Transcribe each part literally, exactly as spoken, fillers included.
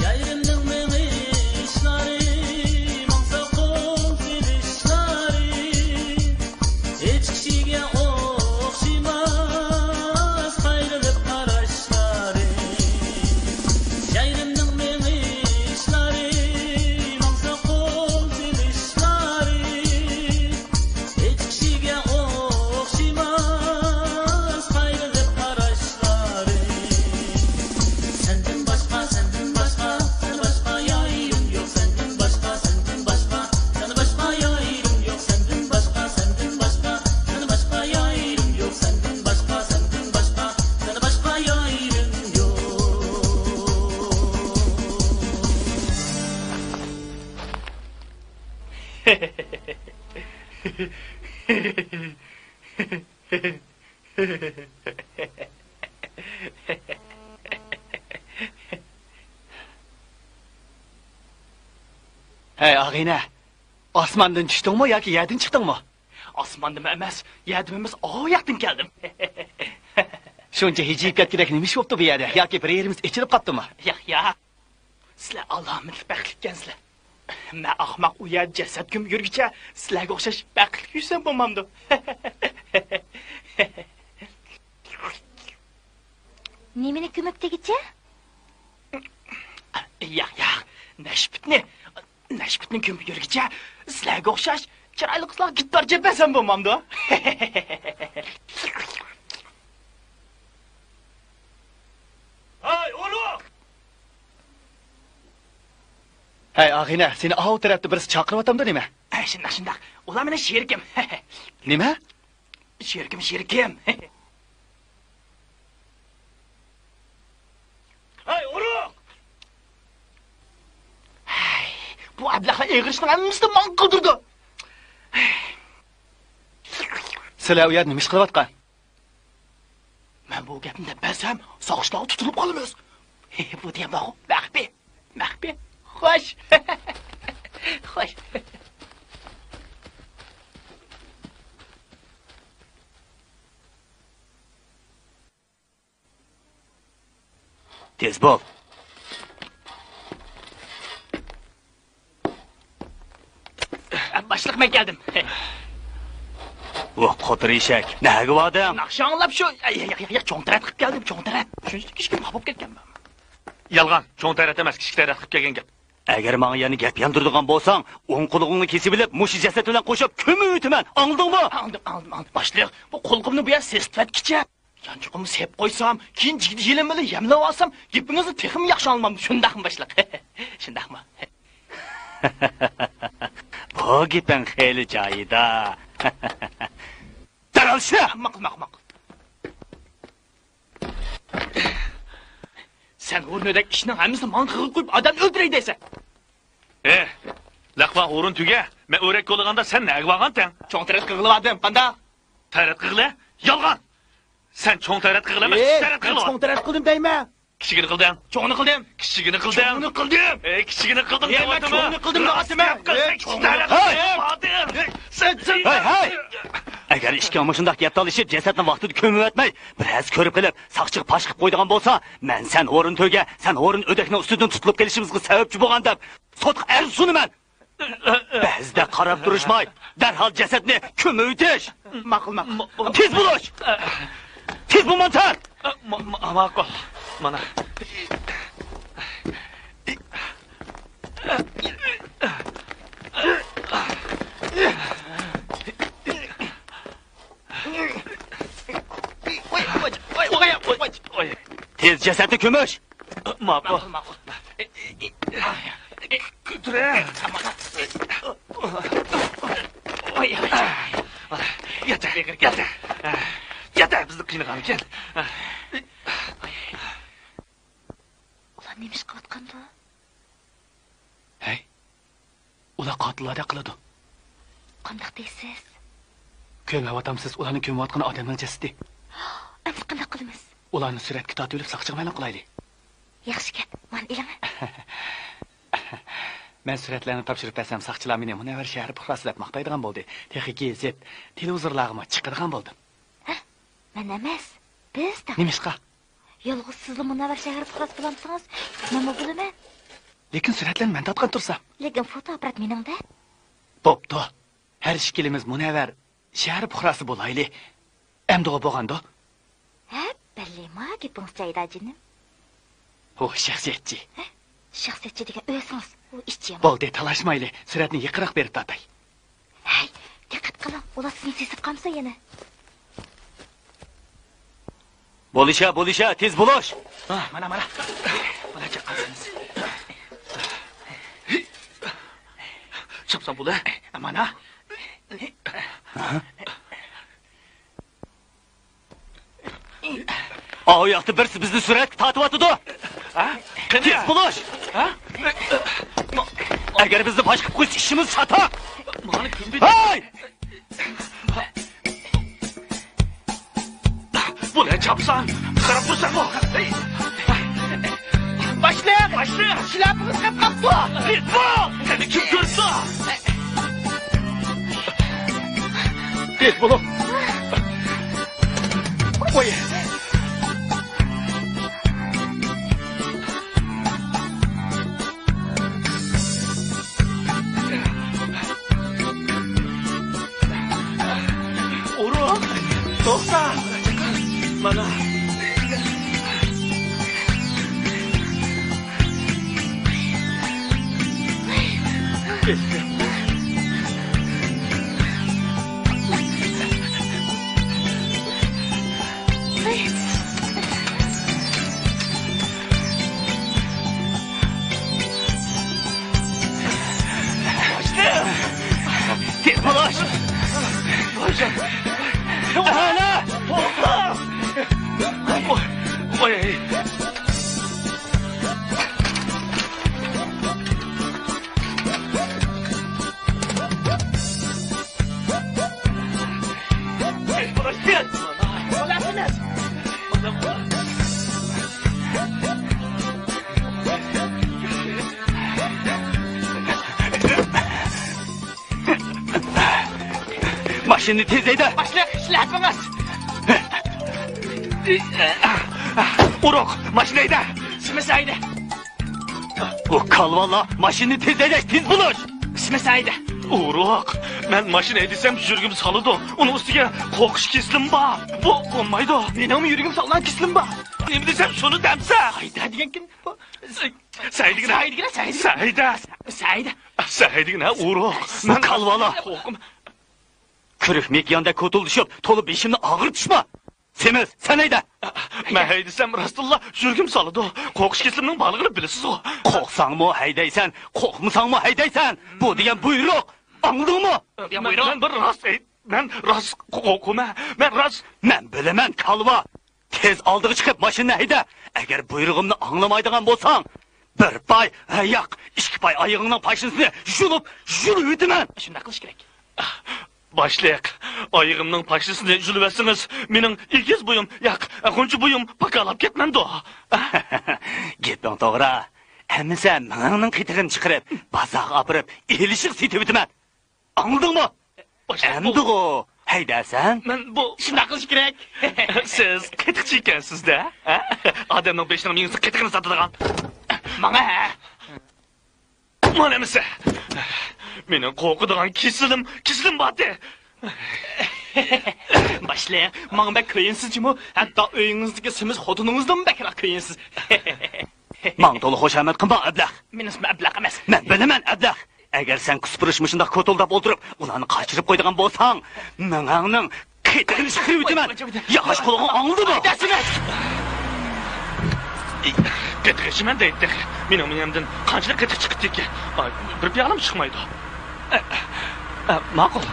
يايرىمنىڭ مېڭىشلارى، ماڭسا قول سېلىشلارى، ھېچ كىشىگە ئوخشىماس قايرىلىپ قاراشلارى. يايرىمنىڭ مېڭىشلارى، ماڭسا قول سېلىشلارى، ھېچ كىشىگە ئوخشىماس قايرىلىپ قاراشلارى. سەندىن باشقا، سەندىن باشقا، سەندىن باشقا يايىم يوق، سەندىن باشقا، سەندىن باشقا، سەندىن باشقا يايىم يوق، سەندىن باشقا، سەندىن باشقا، سەندىن باشقا يايىم يوق، سەندىن باشقا، سەندىن باشقا، سەندىن باشقا يايىم يوق. ھەي، ئاغىنە، ئاسماندىن چۈشتۈڭمۇ ياكى يەردىن چىقتىڭمۇ؟ ئاسماندىنمۇ ئەمەس، يەردىنمۇ ئەمەس، ئاۋۇ ياقتىن كەلدىم. شۇنچە ھىجىيىپ كەتكۈدەك نېمە ئىش بوپتۇ بۇ يەردە؟ ياكى بىر يېرىمىز ئېچىلىپ قاپتۇمۇ؟ ياق، ياق. سىلەر ئالامەتلىك بەختلىككەنسىلەر. مەن ئاخماق ئۇ يەردە جەسەت كۆمۈپ يۈرگۈچە، سىلەرگە ئوخشاش بەختلىك يۈرسەم بولمامدۇ؟ نېمىنى كۆمۈپ دېگۈچە؟ ياق، ياق، نەشپۈتنى. نەشپۈتنى كۆمۈپ يۈرگۈچە، سىلەرگە ئوخشاش چىرايلىق قىزلارغا گىتار چېلىپ بەرسەم بولمامدۇ؟ ھاي، ئۇرۇق! ھەي، ئاغىنە، سېنى ئاۋۇ تەرەپتە بىرسى چاقىرىۋاتامدۇ نېمە؟ ھە، شۇنداق، شۇنداق. ئۇلار مېنىڭ شېرىكىم. نېمە؟ شېرىكىم، شېرىكىم. ھەي، ئۇرۇق! ھەي، بۇ ئەبلەخلەر ئېغىر ئىشنىڭ ھەممىسىنى ماڭا قىلدۇرىدۇ. سىلەر ئۇ يەردە نېمە ئىش قىلىۋاتقان؟ مەن بۇ گەپنى دەپ بەرسەم، ساقچىلارغا تۇتۇلۇپ قالىمىز. بۇ دېگەن بارغۇ، مەخپىي، مەخپىي. خوش. خوش. تېز بول. باشلىق، مەن كەلدىم. ۋاھ، قوتۇر ئېشەك، نەگە باردىڭ؟ ناخشا ئاڭلاپ شۇ، ياق، ياق، ياق، چوڭ تەرەت قىلىپ كەلدىم، چوڭ تەرەت. شۇنچىلىك كىچىككىنە خاپا بولۇپ كەتكەنمەن. يالغان، چوڭ تەرەت ئەمەس، كىچىك تەرەت قىلىپ كەلگەن گەپ. ئەگەر ماڭا يەنە گەپ ياندۇرىدىغان بولساڭ، ئوڭ قۇلىقىڭنى كېسىۋېلىپ، مۇشۇ جەسەت بىلەن قوشۇپ كۆمۈۋېتىمەن، ئاڭلىدىڭمۇ؟ ئاڭلىدىم، ئاڭلىدىم، ئاڭلىدىم. باشلىق، بۇ قۇلىقىمنى بۇ يەر سېسىتىۋەتكىچە. يانچۇقۇمنى سېلىپ قويسام، كېيىن جىگدە يېلىم بىلەن يەملەۋالسام، گېپىڭىزنى تېخىمۇ ياخشى ئاڭلىمامدۇ، شۇنداقمۇ باشلىق؟ شۇنداقمۇ؟ بۇ گېپىڭ خېلى جايىدا. دەرھال ئىشلە! ماقۇل، ماقۇل، ماقۇل. سەن ھورۇن ئۆدەك ئىشنىڭ ھەممىسىنى ماڭا قىلغا قويۇپ، ئادەمنى ئۆلتۈرەي دەيسەن. ئېھ، لەقۋا ھورۇن تۈگە، مەن ئۆرەك كولىغاندا سەن نەگە بارغانتىڭ؟ چوڭ تەرەت قىلغىلى باردىم، قانداق؟ تەرەت قىلغىلى؟ يالغان! سەن چوڭ تەرەت قىلغىلى ئەمەس، ئېھ، كىچىك تەرەت قىلغىلى. چوڭ تەرەت قىلدىم دەيمەن. كىچىكىنى قىلدىم. چوڭىنى قىلدىم. كىچىكىنى قىلدىم. چوڭىنى قىلدىم. ئېي، كىچىكىنى قىلدىم دەۋاتىمەن. چوڭىنى قىلدىم دەۋاتىمەن. ئېي، چوڭىنى قىلدىم. ھەي! ھەي، ھەي! ئەگەر ئىككىڭ مۇشۇنداق گەپ تالىشىپ، جەسەتنى ۋاقتىدا كۆمۈۋەتمەي، بىرەرسى كۆرۈپ قېلىپ، ساقچىغا پاش قىلىپ قويىدىغان بولسا، مەن سەن ھورۇن تۆگە، سەن ھورۇن ئۆدەكنىڭ ئۈستىدىن تۇتۇلۇپ قېلىشىمىزغا سەۋەبچى بولغان دەپ، سوتقا ئەرز سۇنىمەن. بەزىدە قاراپ تۇرۇشماي، دەرھال جەسەتنى كۆمۈۋېتىش. ماقۇل، ماقۇل. تېز بولۇش! تېز بولمامسەن! ما-، ما-، ماقۇل. مانا. تېز جەسەتنى كۆمۈش! ماقۇل. ماقۇل، ماقۇل. تۇرە. ياتە، ياتە، ياتە. بىزنى قىينىغانكەن. ئۇلار نېمە ئىش قىلىۋاتقاندۇ؟ ھەي، ئۇلار قاتىللاردەك قىلىدۇ. قانداق دەيسىز؟ كۆرمەيۋاتامسىز، ئۇلارنىڭ كۆمۈۋاتقىنى ئادەمنىڭ جەسىتى. ئەمدى قانداق قىلىمىز؟ ئۇلارنى سۈرەتكە تارتىۋېلىپ ساقچىغا مەلۇم قىلايلى. ياخشى گەپ، مانا ئېلىڭ. مەن سۈرەتلەرنى تاپشۇرۇپ بەرسەم، ساقچىلار مېنى مۇنەۋۋەر شەھەر پۇقراسى دەپ ماختايدىغان بولدى. تېخى گېزىت، تېلېۋىزورلارغىمۇ چىقىدىغان بولدۇم. ھە؟ مەن ئەمەس، بىز دەپ. نېمىشقا؟ يالغۇز سىزلا مۇنەۋۋەر شەھەر پۇقراسى بولامسىڭىز، مەنمۇ بولىمەن. لېكىن سۈرەتلەرنى مەن تارتقان تۇرسام. لېكىن فوتوئاپپارات مېنىڭدە. بوپتۇ. ھەر ئىككىلىمىز مۇنەۋۋەر شەھەر پۇقراسى بولايلى. ئەمدىغۇ بولغاندۇ؟ ھە، بەللىما، گېپىڭىز جايىدا، جېنىم. ئۇ شەخسىيەتچى. ھە؟ شەخسىيەتچى دېگەن ئۆزىڭىز، ئۇ ئىچى يامان. بولدى، تالاشمايلى. سۈرەتنى يېقىنراق بېرىپ تارتاي. ھەي، دىققەت قىلىڭ، ئۇلار سىزنى سېسىپ قالمىسۇن يەنە. بولۇشە، بولۇشە، تېز بولۇش! ھە، مانا، مانا. بۇلارچە قالسىڭىز. چاپسان بولە. مانا. ئاۋۇ ياقتا بىرسى بىزنى سۈرەتكە تارتىۋاتىدۇ. ھە؟ قېنى؟ تېز بولۇش! ھە؟ ئەگەر بىزنى پاش قىلىپ قويسا، ئىشىمىز چاتاق. مانا كۈنبىدە. ھەي! بۇ نە چاپسان؟ قاراپ تۇرساڭمۇ. باشلىق! باشلىق! شىلاپىڭىز قېپ قاپتۇ! قېنى كىم كۆرسە؟ تېز بولۇڭ! قوي! ئۇرۇق! توختا! مانا! تېز بولۇش! ئەنە! توختا! قوي! ماشىنىنى تېز ھەيدە! باشلىق، شىلاپىڭىز! ئۇرۇق، ماشىنا ھەيدە! سىمىس ھەيدە! ئۇ كالۋالار ماشىنىنى تېز ھەيدەش، تېز بولۇش! سىمىس ھەيدە! ئۇرۇق، مەن ماشىنا ھەيدىسەم يۈرىكىم سالىدۇ. ئۇنىڭ ئۈستىگە قورقۇش كېسىلىم بار. بۇ بولمايدۇ. مېنىڭمۇ يۈرىكىم سالىدىغان كېسىلىم بار. نېمە دېسەم شۇنى دەمسە. ھەيدە دېگەنكىن بۇ. سەي دېگىنە. سەي دېگىنە، سەي دېگىنە. سەي دە. سەي دە. سەي دېگىنە ئۇرۇق. مەن كالۋالا. قورقۇم. كۈرۈك مېكىياندەك كوتۇلدىشىپ، تولا بېشىمنى ئاغرىتىشما. سېمىز، سەن ھەيدە. مەن ھەيدىسەم راستتىنلا يۈرىكىم سالىدۇ. قورقۇش كېسىلىمنىڭ بارلىقىنى بىلىسىزغۇ. قورقساڭمۇ ھەيدەيسەن، قورقمىساڭمۇ ھەيدەيسەن. بۇ دېگەن بۇيرۇق. ئاڭلىدىڭمۇ؟ مەن، مەن بىر راست ئېيت-، مەن راست قورقىمەن. مەن راست. مەن بىلىمەن، كالۋا. تېز ئالدىغا چىقىپ ماشىنىنى ھەيدە. ئەگەر بۇيرۇغۇمنى ئاڭلىمايدىغان بولساڭ، بىر پاي، ھە، ياق، ئىككى پاي ئايىغىڭنىڭ پاشنىسىنى يۇلۇپ، يۇلۇۋېتىمەن. شۇنداق قىلىش كېرەك. باشلىق، ئايىغىمنىڭ پاشنىسىنى يۇلۇۋەتسىڭىز، مېنىڭ ئېگىز بويۇم، ياق، غۇنچە بويۇم پاكالاپ كەتمەمدۇ؟ گېپىڭ توغرا. ئەمىسە مېڭەڭنىڭ قېتىغىنى چىقىرىپ، بازارغا ئاپىرىپ، ئېلىشىغا سېتىۋېتىمەن. ئاڭلىدىڭمۇ؟ باشلىق، بۇ ئەمدىغۇ ھەيدەسەن؟ مەن بۇ شۇنداق قىلىش كېرەك. سىز قېتىقچى ئىكەنسىز-دە، ھە؟ ئادەمنىڭ بېشىنىڭ مېڭىسى قېتىقىنى ساتىدىغان. ماڭا ھە. مانا ئەمىسە. مېنىڭ قورقىدىغان كېسىلىم، كېسىلىم بارتى. باشلىق، ماڭا بەك كۆيۈنسىز جۇمۇ. ھەتتا ئۆيىڭىزدىكى سېمىز خوتۇنىڭىزدىنمۇ بەكرەك كۆيۈنسىز. ماڭا تولا خۇشامەت قىلما، ئەبلەخ. مېنىڭ ئىسمىم ئەبلەخ ئەمەس. مەن بىلىمەن، ئەبلەخ. ئەگەر سەن كۇسپۇرۇش مۇشۇنداق كوتۇلداپ ئولتۇرۇپ، ئۇلارنى قاچۇرۇپ قويىدىغان بولساڭ، مېڭەڭنىڭ قېتىغىنى چىقىرىۋېتىمەن. ياغاچ قۇلىقىڭ ئاڭلىدىمۇ؟ قېتىق ئىچىمەن دەيتتى. مېنىڭ مېڭەمدىن قانچىلىك قېتىق چىقىپتىكىن؟ ئاي، بىر پىيالىمۇ چىقمايدۇ. ئە، ئە، ماقۇل.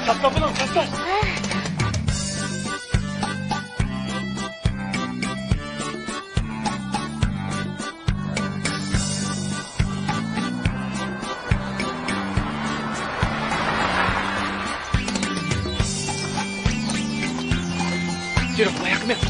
چاتلاپ بولۇڭ، چاتلاپ. يۈرۈڭ، ئاياققا مېڭىڭ.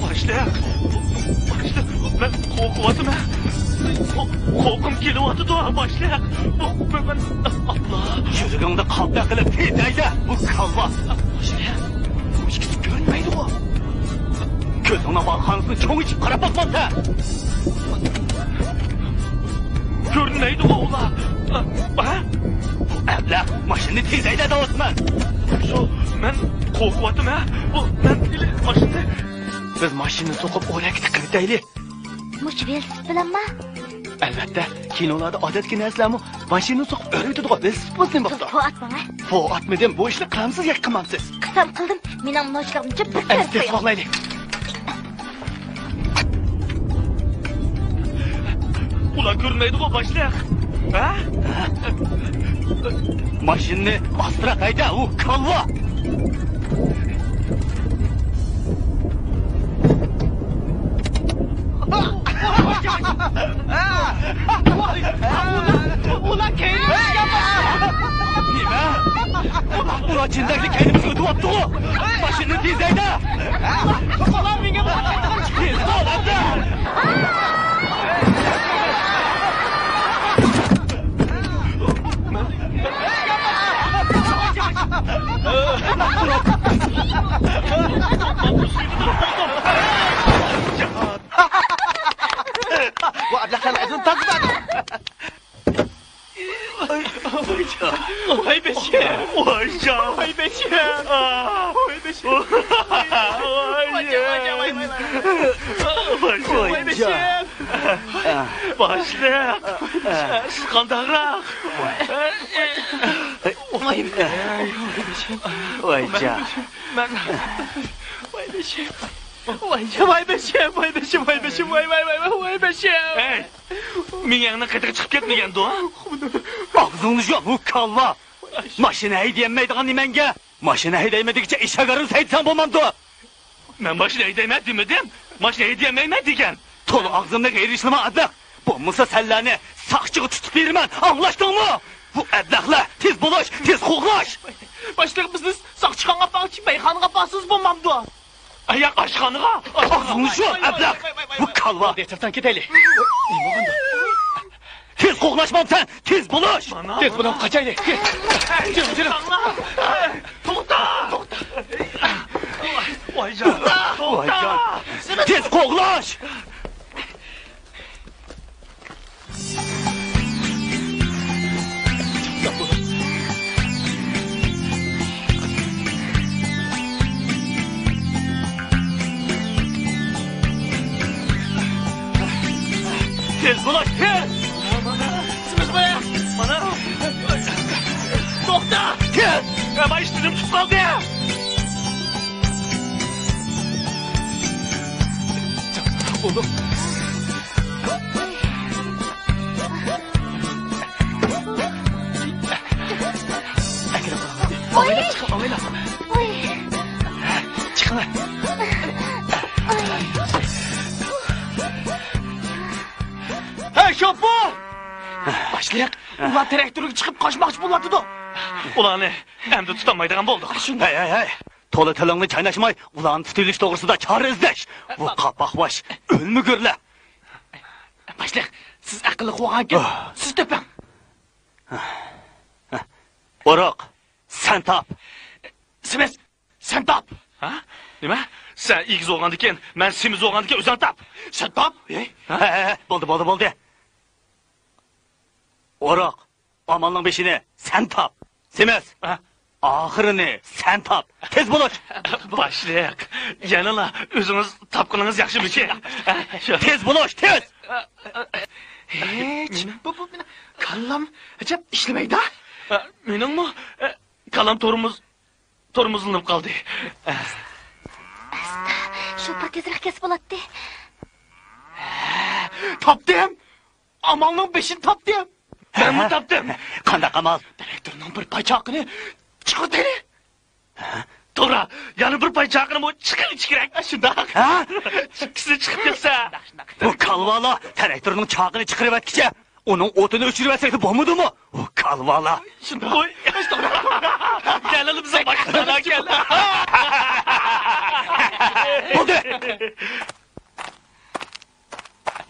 باشلىق، باشلىق، مەن قورقۇۋاتىمەن. قو-، قورقۇم كېلىۋاتىدۇ، باشلىق. بۇ، بۇ، مەن، ئاللا. يۈرىكىڭنى قالپاق قىلىپ تېز ھەيدە، بۇ كالۋا. باشلىق، بۇ ئىككىسى كۆرۈنمەيدىغۇ. كۆزۈڭنىڭ بالخانىسىنى چوڭ ئېچىپ قاراپ باقمامسەن؟ كۆرۈنمەيدىغۇ ئۇلار. ھە؟ بۇ ئەبلەخ ماشىنىنى تېز ھەيدە دەۋاتىمەن. شۇ، مەن قورقۇۋاتىمەن. بۇ، مەن ماشىنىنى. بىز ماشىنىنى سوقۇپ ئورەككە تىقىۋېتەيلى. مۇشۇ ۋېلىسىپىت بىلەنما؟ ئەلۋەتتە، كىنولاردا ئادەتتىكى نەرسىلەرمۇ ماشىنىنى سوقۇپ ئۆرۈۋېتىدىغۇ، ۋېلىسىپىت بولسا نېمە بوپتۇ؟ پو ئاتماڭ، ھە؟ پو ئاتمىدىم، بۇ ئىشنى قىلامسىز ياكى قىلمامسىز؟ قىلسام قىلدىم، مېنىڭ نوچىلىقىمچە بىر ئەمدى تېز قوغلايلى. ئۇلار كۆرۈنمەيدىغۇ، باشلىق. ھە؟ ماشىنىنى ئاستىراق ھەيدە، ئۇ كالۋا. ئۇلار كەينىمىزگە. نېمە؟ ئۇلار چىندەكلىك كەينىمىزگە ئۆتۈۋاپتۇغۇ. ماشىنىنى تېز ھەيدە. ئۇلار مېنى تېز بول، ئەمدى. بۇ ئەبلەخلەرنى ئەزىم تارتىپ. ۋاي بېشىم! ۋاي جان! ۋاي بېشىم! ۋاي بېشىم! ۋاي جان! ۋاي بېشىم! باشلىق! سىز قانداقراق؟ ۋاي بېشىم! ۋاي جان! مەن، ۋاي بېشىم! ۋاي جان! ۋاي بېشىم! ۋاي بېشىم! ۋاي بېشىم! ۋاي، ۋاي، ۋاي، ۋاي، ۋاي بېشىم! ئەي! مېڭەڭنىڭ قېتىقى چىقىپ كەتمىگەندۇ؟ ئاغزىڭنى يۇم، ھۇ كاللا! ماشىنا ھەيدىيەلمەيدىغان نېمەڭگە ماشىنا ھەيدەيمەن دېگۈچە ئىشاگارىنى ھەيدىسەڭ بولمامدۇ؟ مەن ماشىنا ھەيدەيمەن دېمىدىم، ماشىنا ھەيدىيەلمەيمەن دېگەن. تولا ئاغزىڭنى غېرىشلىما ئەبلەخ. بولمىسا سەنلەرنى ساقچىغا تۇتۇپ بېرىمەن، ئاڭلاشتىڭمۇ؟ بۇ ئەبلەخلەر، تېز بولۇش، تېز قوغلاش! باشلىق، بىزنى ساقچىخانىغا ئاپارغۇچە مەيخانىغا ئاپارسىڭىز بولمامدۇ؟ ئاياق ئاشخانىغا! ئاغزىڭنى يۇم، ئەبلەخ! بۇ كالۋا! دەرسىمدىن كېتەيلى. نېمە بولغاندۇ؟ تېز قوغلاشمامسەن، تېز بولۇش! تېز بولۇڭ، قاچايلى! جېنىم، جېنىم! توختا! توختا! ۋاي جان! ۋاي جان! تېز قوغلاش! تېز بولۇش، تېز! مانا، مانا، مانا. توختا! تېز! ئەمما ئىشتىنىم چىقىپ قالدى! بولدى. ئاۋايلا، چىقىڭ، ئاۋايلا. چىقىڭلار. ھەي، شوپۇر! باشلىق، ئۇلار تىراكتورغا چىقىپ قاچماقچى بولۇۋاتىدۇ. ئۇلارنى ئەمدى تۇتالمايدىغان بولدۇق. ھەي، ھەي، ھەي! تولا تىلىڭنى چايناشماي، ئۇلارنى تۇتۇۋېلىش توغرىسىدا چارە ئىزدەش. بۇ قاپاقباش ئۆلمىگۈرلەر. باشلىق، سىز ئەقىللىق بولغانكەن، سىز تېپىڭ. ئورۇق، سەن تاپ. سېمىز، سەن تاپ. ھە؟ نېمە؟ سەن ئېگىز بولغاندىكىن، مەن سېمىز بولغاندىكىن ئۆزۈڭ تاپ. سەن تاپ. ھە؟ ھە، ھە، ھە، بولدى، بولدى، بولدى. ئورۇق، ئامالنىڭ بېشىنى سەن تاپ. سېمىز. ھە؟ ئاخىرىنى سەن تاپ. تېز بولۇش. باشلىق، يەنىلا ئۆزىڭىز تاپقىنىڭىز ياخشىمىكىن؟ ھە، شۇ. تېز بولۇش، تېز. ھېچ، بۇ، بۇ مېنىڭ كاللام ئەجەب ئىشلىمەيدۇ. ھە، مېنىڭمۇ، ھە، كاللام تورمۇز، تورمۇزلىنىپ قالدى. ئاستا، شوپۇر تېزرەك كەلسە بولاتتى. تاپتىم! ئامالنىڭ بېشىنى تاپتىم. مەنمۇ تاپتىم. قانداق ئامال؟ تىراكتورنىڭ بىر پاي چاقىنى چىقىرتايلى. توغرا، يەنە بىر پاي چاقىنىمۇ چىقىرىۋېتىش كېرەك. شۇنداق. ھە؟ ئىككىسى چىقىپ كەتسە. بۇ كالۋالا تىراكتورنىڭ چاقىنى چىقىرىۋەتكىچە ئۇنىڭ ئوتىنى ئۆچۈرۈۋەتسەكلا بولمىدىمۇ؟ بۇ كالۋالا. شۇنداق. ۋوي، توغرا، توغرا. كەل، بىزنىڭ باشقا كەل. بولدى.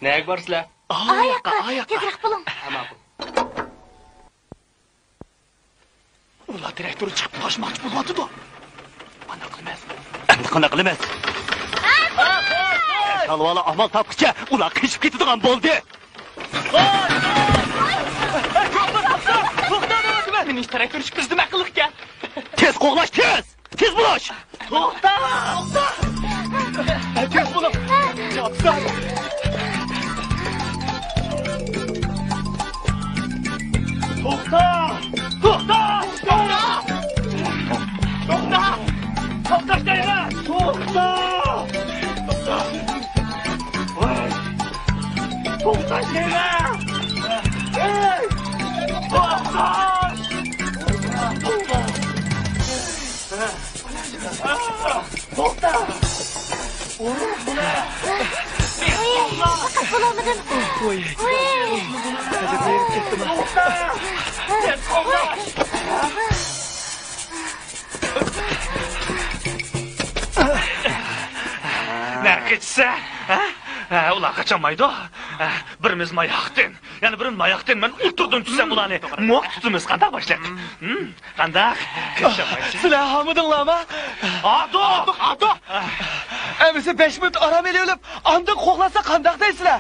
نەگە بارىسىلەر؟ ئاياققا، ئاياققا. تېزرەك بولۇڭ. ھە، ماقۇل. ئۇلار تىراكتور چىقىپ قاچماقچى بولۇۋاتىدۇ. قانداق قىلىمىز؟ ئەمدى قانداق قىلىمىز؟ كالۋالا ئامال تاپقىچە ئۇلار قېچىپ كېتىدىغان بولدى. توختا، توختا، توختا دەۋاتىمەن. مېنى تىراكتور چىقىپ بىزدىن ئەقىللىقكەن. تېز قوغلاش، تېز! تېز بولۇش! توختا! توختا! تېز بولۇڭ! چاپسان! توختا! توختا! توختا! توختا! توختاش دەيمەن! توختا! توختا! ۋاي! توختاش دەيمەن! ھەي! توختاش! توختا! ئۇي، پەقەت بولالمىدىم. ۋاي. ۋاي. توختا! نەگە قېچىسە؟ ھە؟ ھە، ئۇلار قاچالمايدۇ. ھە، بىرىمىز ماياقتىن، يەنە بىرىمىز ماياقتىن. مەن ئوتتۇرىدىن چۈشسەم، ئۇلارنى موق تۇتىمىز. قانداق باشلىق؟ ھىم؟ قانداق؟ قاچالمايسەن؟ سىلەر ھامىدىڭلارمۇ؟ ھاردۇق! ھاردۇق! ئەمىسە بەش مىنۇت ئارام ئېلىۋېلىپ، ئاندىن قوغلاتسا قانداق دەيسىلەر؟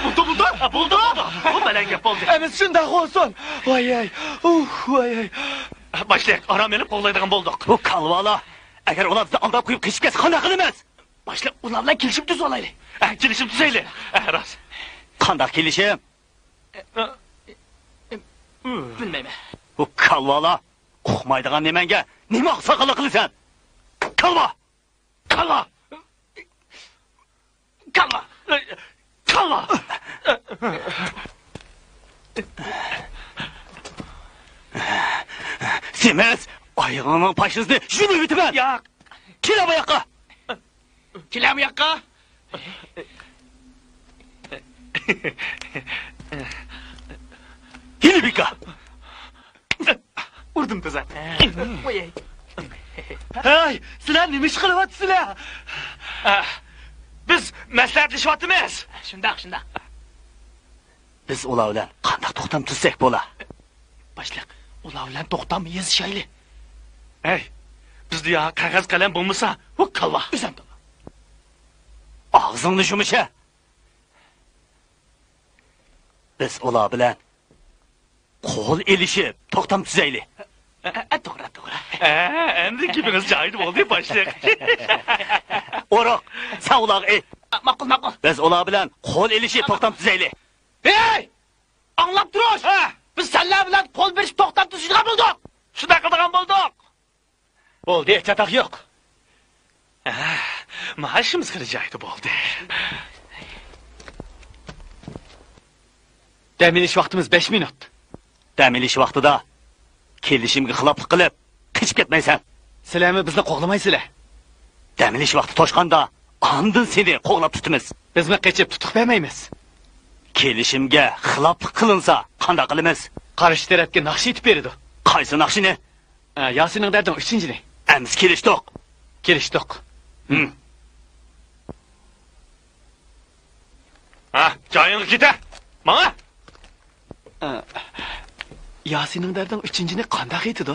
بولدى، بولدى، بولدى، بولدى. بۇ بەلەن گەپ بولدى. ئەمىسە شۇنداق بولسۇن. ۋايەي، ئۇھ، ۋايەي. باشلىق، ئارام ئېلىپ قوغلايدىغان بولدۇق. بۇ كالۋالا، ئەگەر ئۇلار بىزنى ئالداپ قويۇپ قېچىپ كەتسە قانداق قىلىمىز؟ باشلىق، ئۇلار بىلەن كېلىشىم تۈزۈۋالايلى. ھە، كېلىشىم تۈزەيلى. ھە، راست. قانداق كېلىشىم؟ بىلمەيمەن. بۇ كالۋالا، ئۇقمايدىغان نېمەڭگە نېمە ئاقساقاللىق قىلىسەن؟ كالۋا! كالۋا! كالۋا! كالۋا! سېمىز، ئايىغىڭنىڭ پاشنىسىنى يۇلۇۋېتىمەن! ياق! كېلە بۇ ياققا! كېلە بۇ ياققا! ھېلى بىكا! ئۇردۇم تازا. ھەي، سىلەر نېمە ئىش قىلىۋاتىسىلەر؟ بىز مەسلىھەتلىشىۋاتىمىز. شۇنداق، شۇنداق. بىز ئۇلار بىلەن قانداق توختام تۈزسەك بولا؟ باشلىق، ئۇلار بىلەن توختام يېزىشايلى. ھەي، بىزدە يا قەغەز قەلەم بولمىسا، ۋۇ كالۋا. ئۆزۈڭ تولا. ئاغزىڭنى يۇمشا. بىز ئۇلار بىلەن قول ئېلىشىپ، توختام تۈزەيلى. ئە، ئە، توغرا، توغرا. ئە، ئەمدى گېپىڭىز جايىدا بولدى، باشلىق. ئورۇق، سەن ئۇلارغا ئېيت. ماقۇل، ماقۇل. بىز ئۇلار بىلەن قول ئېلىشىپ، توختام تۈزەيلى. ھەي! ئاڭلاپ تۇرۇش! ھە! بىز سەنلەر بىلەن قول بېرىشىپ، توختام تۈزىدىغان بولدۇق. شۇنداق قىلىدىغان بولدۇق. بولدى، چاتاق يوق. ھە، مائاشىمىز خېلى جايىدا بولدى. دەم ئېلىش ۋاقتىمىز بەش مىنۇت. دەم ئېلىش ۋاقتىدا كېلىشىمگە خىلاپلىق قىلىپ، قېچىپ كەتمەيسەن. سىلەرمۇ بىزنى قوغلىمايسىلەر. دەم ئېلىش ۋاقتى توشقاندا، ئاندىن سېنى قوغلاپ تۇتىمىز. بىزمۇ قېچىپ تۇتۇق بەرمەيمىز. كېلىشىمگە خىلاپلىق قىلىنسا، قانداق قىلىمىز؟ قارشى تەرەپكە ناخشا ئېيتىپ بېرىدۇ. قايسى ناخشىنى؟ ئە، ياسىننىڭ دەردىنىڭ ئۈچىنچىنى. ئەمىسە كېلىشتۇق. كېلىشتۇق. ھىم. ھە، جايىڭغا كېتە. ماڭا. ئە، ياسىننىڭ دەردىنىڭ ئۈچىنچىنى قانداق ئېيتىدۇ؟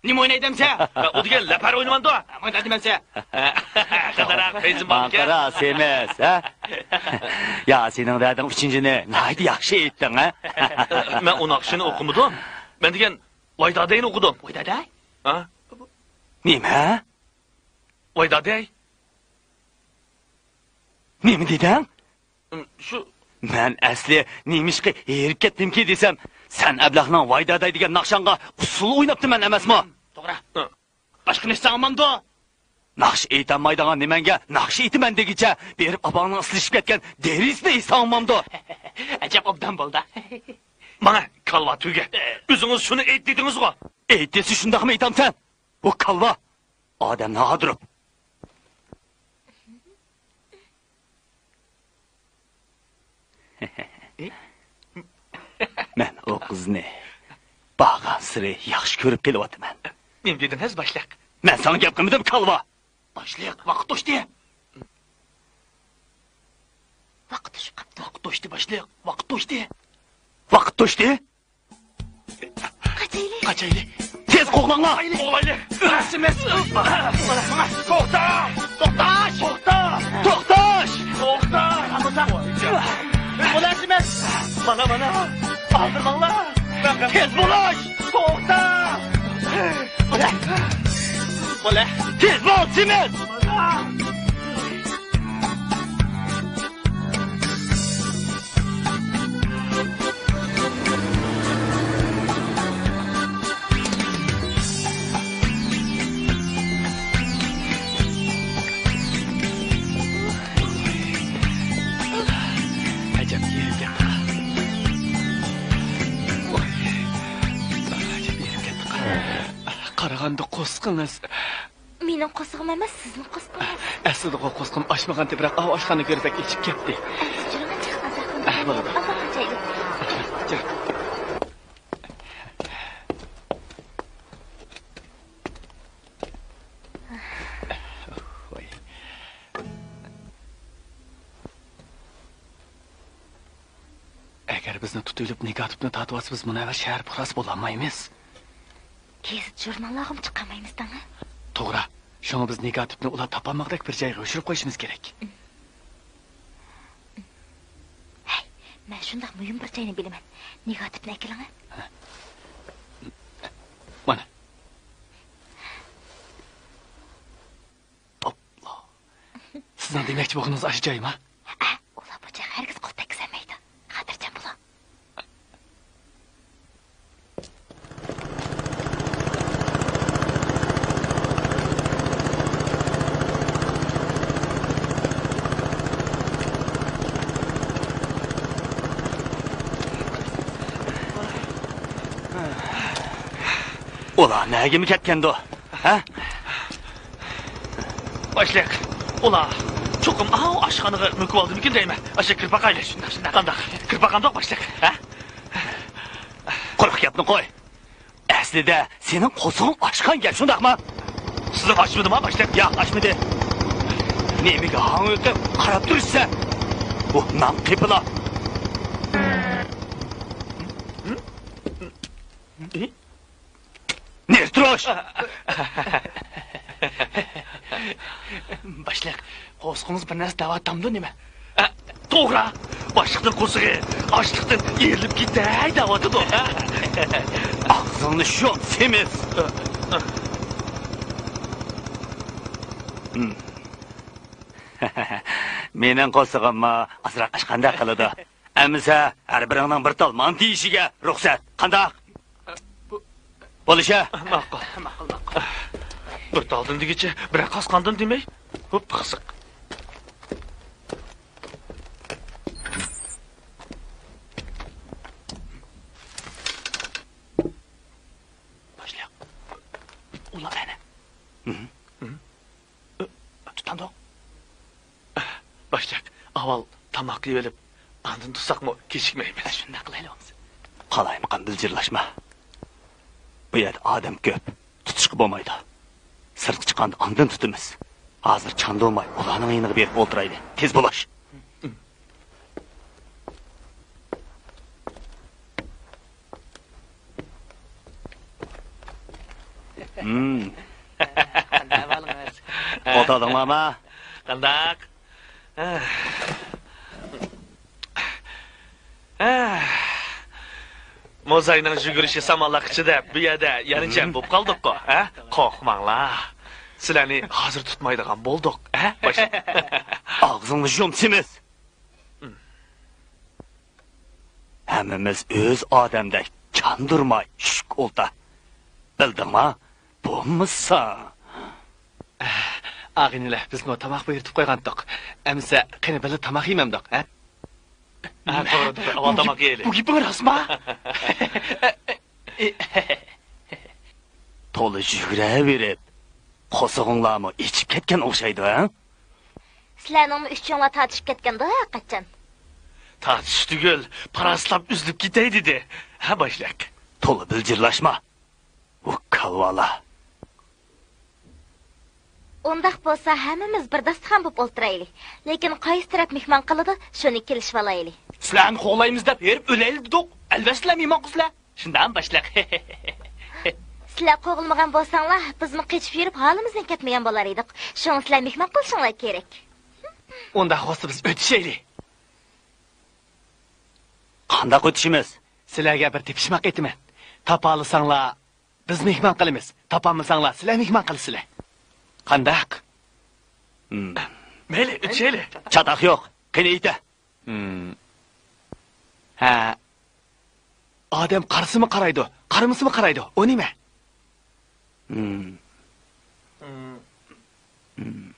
نېمە ئوينايدىمسە؟ ئۇ دېگەن لەپەر ئوينىمامدۇ؟ ماڭا دېمەمسە. قىزىراق پەيزىم بارمىكەن؟ قارا، سېمىز، ھە؟ يا، سېنىڭ دەردىڭ ئۈچىنچىنى ناھايىتى ياخشى ئېيتتىڭ، ھە؟ مەن ئۇ ناخشىنى ئوقۇمىدىم. مەن دېگەن ۋايدادەينى ئوقۇدۇم. ۋايدادەي؟ ھە؟ نېمە؟ ۋايدادەي. نېمە دېدىڭ؟ شۇ. مەن ئەسلى نېمىشقا ھېرىپ كەتتىمكى دېسەم، سەن ئەبلەخنىڭ ۋايداداي دېگەن ناخشاڭغا ئۇسسۇل ئويناپتىمەن ئەمەسمۇ؟ توغرا. ھە. باشقىنى ئېيتساڭ بولمامدۇ؟ ناخشا ئېيتالمايدىغان نېمەڭگە ناخشا ئېيتىمەن دېگىچە، بېرىپ ئاپاڭنىڭ ئىسلىشىپ كەتكەن دېرىزىسىنى ئېيتساڭ بولمامدۇ؟ ئەجەب ئوبدان بولدى. ماڭا كالۋا تۈگە. ئۆزىڭىز شۇنى ئېيت دېدىڭىزغۇ. ئېيت دېسە شۇنداقمۇ ئېيتامسەن؟ بۇ كالۋا. ئادەمنى ھاردۇرۇپ. مەن ئۇ قىزنى بارغانسېرى ياخشى كۆرۈپ قېلىۋاتىمەن. نېمە دېدىڭىز، باشلىق؟ مەن ساڭا گەپ قىلمىدىم، كالۋا! باشلىق، ۋاقىت توشتى. ۋاقىت توشۇپ قاپتۇ. ۋاقىت توشتى، باشلىق، ۋاقىت توشتى. ۋاقىت توشتى؟ قاچايلى. قاچايلى. تېز قوغلاڭلار. قوغلايلى. ئەمەس. توختا. توختا. توختا. توختا. توختا. بۇلار ئەمەس. مانا، مانا. ئالدىرماڭلار. تېز بولۇش. توختا. بۇلار. بۇلار. تېز بول، سېمىز. ئەجەب يېرىم كەتتى. ۋاي. ئەجەب يېرىم كەتتى. قارىغاندا قورسىقىڭىز. مېنىڭ قورسىقىم ئەمەس، سىزنىڭ قورسىقىڭىز. ئەسلىدىغۇ قورسىقىم ئاچمىغانتى، بىراق ئاۋۇ ئاشخانا كىرىپ بەك ئېچىپ كەتتى. ئەمدى جۈرۈڭ، ئازراق ئازراق ئەھ، بولىدۇ. ئازراق ئاچايلى. جۈرۈڭ. ۋاي. ئەگەر بىزنى تۇتۇۋېلىپ نېگاتىپنى تارتىۋالسا، بىز مۇنەۋۋەر شەھەر پۇقراسى بولالمايمىز. گېزىت-ژۇرناللارغىمۇ چىقارمايمىز دەڭە. توغرا. شۇڭا بىز نېگاتىپنى ئۇلار تاپالمىغۇدەك بىر جايغا يوشۇرۇپ قويۇشىمىز كېرەك. ھەي، مەن شۇنداق مۇھىم بىر جاينى بىلىمەن. نېگاتىپنى ئەكېلىڭە. مانا. ئاپلا. سىزنىڭ دېمەكچى بولغىنىڭىز ئاشۇ جايما؟ ھەئە، ئۇلار بۇ جايغا ھەرگىز قول تەگكۈزەلمەيدۇ. خاتىرجەم بولۇڭ. ئۇلار نەگىمۇ كەتكەندۇ؟ ھە؟ باشلىق، ئۇلار چوقۇم ئاۋۇ ئاشخانىغا مۆكۈۋالدىمىكىن دەيمەن. ئاشۇ كىرىپ باقايلى. شۇنداق، شۇنداق. قانداق؟ كىرىپ باقامدۇق، باشلىق؟ ھە؟ قۇرۇق گەپنى قوي. ئەسلىدە سېنىڭ قورسىقىڭ ئاچقان گەپ، شۇنداقمۇ؟ سىزنىڭ ئاچمىدىما، باشلىق؟ ياق، ئاچمىدى. نېمىگە ھاڭۋېقىپ قاراپ تۇرىسىز؟ بۇ نان قېپىلا. نېرتروش! باشلىق، قورسىقىڭىز بىر نەرسە دەۋاتامدۇ نېمە؟ ئە، توغرا. باشلىقنىڭ قورسىقى ئاچلىقتىن ئېرىلىپ كېتەي دەۋاتىدۇ. ئاغزىڭنى يۇم، سېمىز! مېنىڭ قورسىقىممۇ ئازراق ئاچقاندەك قىلىدۇ. ئەمىسە، ھەر بىرىڭنىڭ بىر تال مانتا يېيىشىگە رۇخسەت. قانداق؟ بولۇشە؟ ماقۇل، ماقۇل، ماقۇل. بىر تالدىن دېگۈچە، بىرەر قاسقاندىن دېمەي. ھوپ، قىزىق. باشلىق. ئۇلار ئەنە. تۇتامدۇق؟ باشلىق، ئاۋۋال تاماق يەۋېلىپ، ئاندىن تۇتساقمۇ كېچىكمەيمىز. شۇنداق قىلايلى بولمىسا. قالايمىقان بىلجىرلاشما. بۇ يەردە ئادەم كۆپ. تۇتۇشقا بولمايدۇ. سىرتقا چىققاندا ئاندىن تۇتىمىز. ھازىر چاندۇرماي ئۇلارنىڭ يېنىغا بېرىپ ئولتۇرايلى. تېز بولاش. ھىم. قانداق ئەھۋالىڭىز؟ ئولتۇردۇڭلارمۇ؟ قانداق؟ موزاينىڭ يۈگۈرۈشى سامانلىق ئىچىدە بۇ يەردە يەنە جەم بولۇپ قالدۇققۇ، ھە؟ قورقماڭلار. سىلەرنى ھازىر تۇتمايدىغان بولدۇق، ھە؟ باش- ئاغزىڭنى يۇم، سېمىز! ھەممىمىز ئۆز ئادەمدەك چاندۇرماي چۈشۈك ئولتا. بىلدىڭما؟ بولمىسا. ئاغىنىلەر، بىزمۇ تاماق بۇيرۇتۇپ قويغانتۇق. ئەمىسە، قېنى بىللە تاماق يېمەمدۇق، ھە؟ ھە، توغرا، توغرا. ئاۋۋال تاماق يەيلى. بۇ گېپىڭ راستما؟ تولا يۈگۈرەۋېرىپ، قورسىقىڭلارمۇ ئېچىپ كەتكەن ئوخشايدۇ، ھە؟ سىلەرنىڭمۇ ئۈچۈڭلار تارتىشىپ كەتكەندۇ ھەرقاچان. تارتىشىش تۈگۈل، پاراسلاپ ئۈزۈلۈپ كېتەي دېدى. ھە، باشلىق؟ تولا بىلجىرلاشما. ۋۇ كالۋالار. ئۇنداق بولسا ھەممىمىز بىر داستىخان بولۇپ ئولتۇرايلى. لېكىن قايسى تەرەپ مېھمان قىلىدۇ، شۇنى كېلىشىۋالايلى. سىلەرنى قوغلايمىز دەپ ھېرىپ ئۆلەيلى دېدۇق. ئەلۋەتتىلا مېھمان قىلسىلەر. شۇنداقمۇ باشلىق؟ سىلەر قوغلىمىغان بولساڭلار، بىزمۇ قېچىپ يۈرۈپ ھالىمىزدىن كەتمىگەن بولار ئىدۇق. شۇڭا سىلەر مېھمان قىلىشىڭلار كېرەك. ئۇنداق بولسا بىز ئۆتۈشەيلى. قانداق ئۆتۈشىمىز؟ سىلەرگە بىر تېپىشماق ئېيتىمەن. تاپالىساڭلار، بىز مېھمان قىلىمىز. تاپالمىساڭلار، سىلەر مېھمان قىلىسىلەر. قانداق؟ ھىم. مەيلى، ئۆتۈشەيلى. چاتاق يوق. قېنى ئېيتە. ھىم. ھە. ئادەم قارىسىمۇ قارايدۇ، قارىمىسىمۇ قارايدۇ. ئۇ نېمە؟ ھىم. ھىم.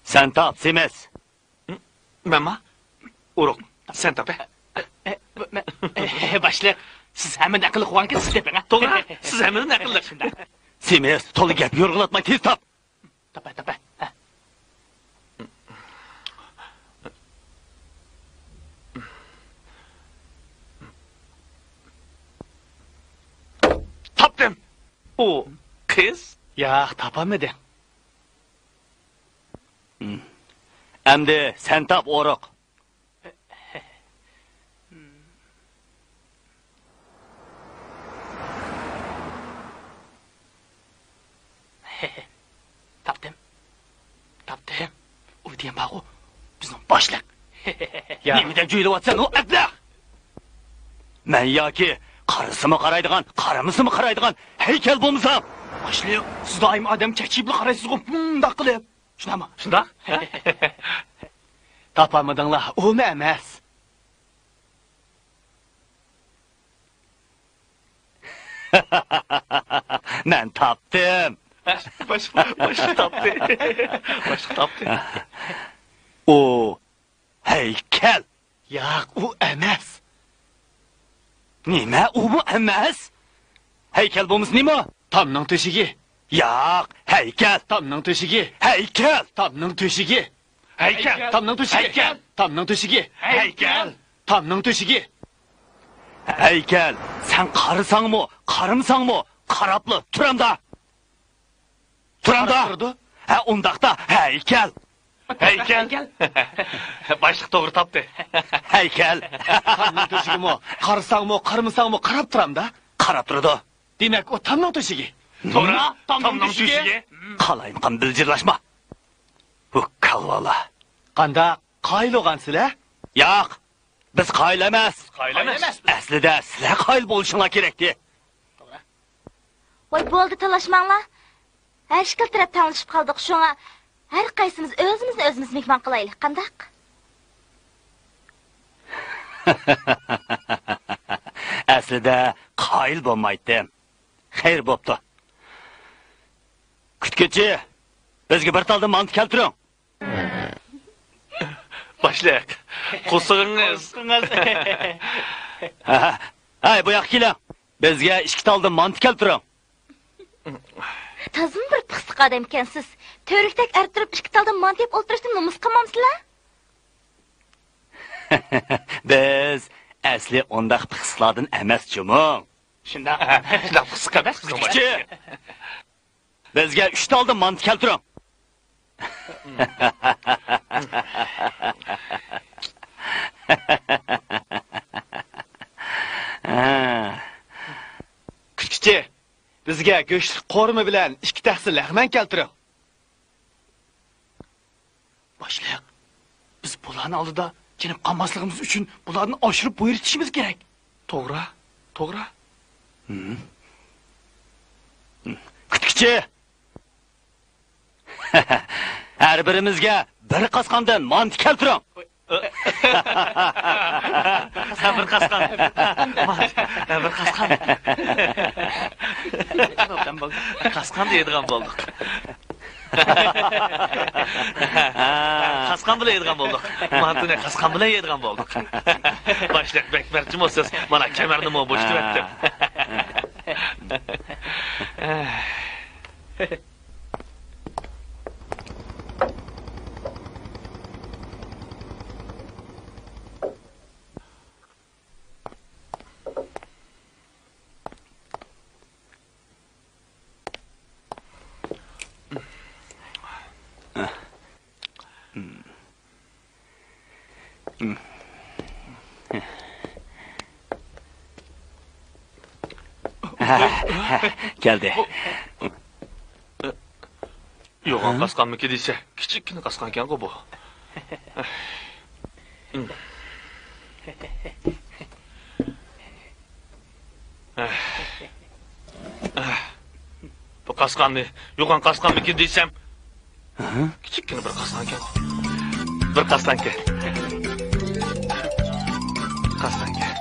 سەن تاپ، سېمىز. مەنما؟ ئورۇق، سەن تاپ، ھە؟ باشلىق، سىز ھەممىدىن ئەقىللىق بولغانكەنسىز، سىز تېپىڭ، ھە؟ توغرا، سىز ھەممىدىن ئەقىللىق. سېمىز، تولا گەپ يورغىلاتماي تېز تاپ. تاپا، تاپا. ھە. تاپتىم. ئۇ قىز؟ ياق، تاپالمىدىم. ئەمدى سەن تاپ، ئورۇق. تاپتىم. تاپتىم. ئۇ دېگەن بارغۇ، بىزنىڭ باشلىق. يا. نېمە دەپ جۆيلەۋاتىسەن، ئۇ ئەبلەخ؟ مەن ياكى قارىسىمۇ قارايدىغان، قارىمىسىمۇ قارايدىغان ھەيكەل بولمىسام؟ باشلىق، سىز دائىم ئادەم چەكچىيىپلا قارايسىزغۇ، مۇنداق قىلىپ. شۇنداقمۇ؟ شۇنداق. تاپالمىدىڭلار، ئۇمۇ ئەمەس. مەن تاپتىم. باشلىق، باشلىق تاپتى. باشلىق تاپتى. ئۇ ھەيكەل. ياق، ئۇ ئەمەس. نېمە، ئۇمۇ ئەمەس؟ ھەيكەل بولمىسا نېمە؟ تامنىڭ تۆشۈكى. ياق، ھەيكەل. تامنىڭ تۆشۈكى. ھەيكەل. تامنىڭ تۆشۈكى. ھەيكەل. تامنىڭ تۆشۈكى. ھەيكەل. تامنىڭ تۆشۈكى. ھەيكەل. تامنىڭ تۆشۈكى. ھەيكەل، سەن قارىساڭمۇ، قارىمىساڭمۇ، قاراپلا تۇرامدا. تۇرامدا. قاراپ تۇرىدۇ. ھە، ئۇنداقتا ھەيكەل. ھەيكەل. باشلىق توغرا تاپتى. ھەيكەل. تامنىڭ تۆشۈكىمۇ، قارىساڭمۇ، قارىمىساڭمۇ قاراپ تۇرامدا. قاراپ تۇرىدۇ. دېمەك، ئۇ تامنىڭ تۆشۈكى. توغرا، تامنىڭ تۆشۈكى. قالايمىقان بىلجىرلاشما. بۇ كالۋالار. قانداق، قايىل بولغانسىلەر؟ ياق، بىز قايىل ئەمەس. قايىل ئەمەس. ئەسلىدە سىلەر قايىل بولۇشۇڭلار كېرەكتى. ۋاي، بولدى، تالاشماڭلار. ھەر ئىككىلا تەرەپ تەڭلىشىپ قالدۇق، شۇڭا ھەر قايسىمىز ئۆزىمىزنى ئۆزىمىز مېھمان قىلايلى، قانداق؟ ئەسلىدە قايىل بولمايتتىم. خەير بوپتۇ. كۈتكۈچى، بىزگە بىر تالدا مانتا كەلتۈرۈڭ. باشلىق، قورسىقىڭىز. ھەي، بۇ ياققا كېلىڭ. بىزگە ئىككى تالدىن مانتا كەلتۈرۈڭ. تازىمۇ بىر پىخسىق ئادەمكەنسىز. تۈۋرۈكتەك ئەر تۇرۇپ ئىككى تالدىن مانتا يەپ ئولتۇرۇشتىن نومۇس قىلمامسىلەر؟ بىز ئەسلى ئۇنداق پىخسىقلاردىن ئەمەس جۇمۇ. شۇنداق، شۇنداق پىخسىق ئەمەس بىزنىڭ. كۈتكۈچى! بىزگە ئۈچ تالدىن مانتا كەلتۈرۈڭ. ھە. كۈتكۈچى، بىزگە گۆشلۈك قورۇما بىلەن ئىككى تەخسە لەغمەن كەلتۈرۈڭ. باشلىق، بىز بۇلارنىڭ ئالدىدا جېنىپ قالماسلىقىمىز ئۈچۈن بۇلاردىن ئاشۇرۇپ بۇيرۇتۇشىمىز كېرەك. توغرا، توغرا. ھىم. كۈتكۈچى! ھەر بىرىمىزگە بىر قاسقاندىن مانتا كەلتۈرۈڭ. ھە، بىر قاسقان. ھە، بىر قاسقان. قاسقان يەيدىغان بولدۇق. قاسقان بىلەن يەيدىغان بولدۇق. مانتىنى قاسقان بىلەن يەيدىغان بولدۇق. باشلىق، بەك مەرتىمۇ سىز. مانا، كەمەرنىمۇ بوشىتىۋەتتىم. كەلدى. يوغان قاسقانمىكى دېسە، كىچىككىنە قاسقانكەنغۇ بۇ. بۇ قاسقاننى يوغان قاسقانمىكىن دېسەم، كىچىككىنە بىر قاسقانكەن. بىر قاسقانكەن. قاسقانكەن.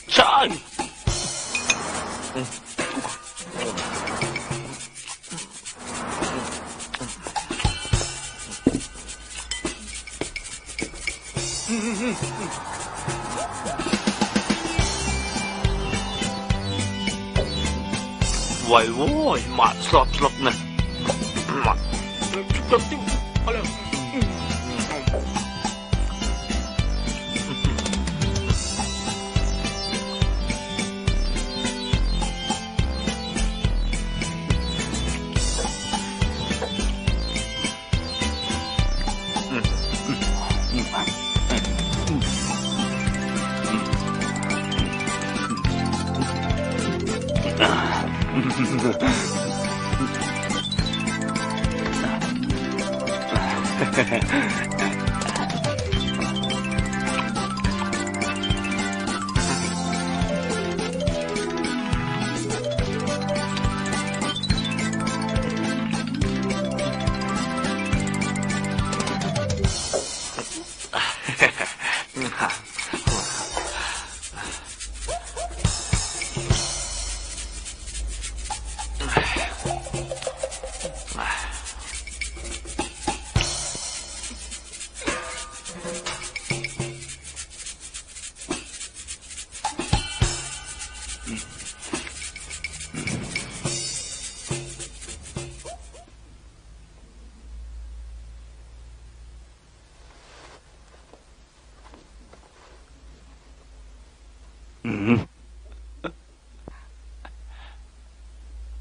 چاي! ۋاي ۋوي، ماھسۇلاتلىقنى.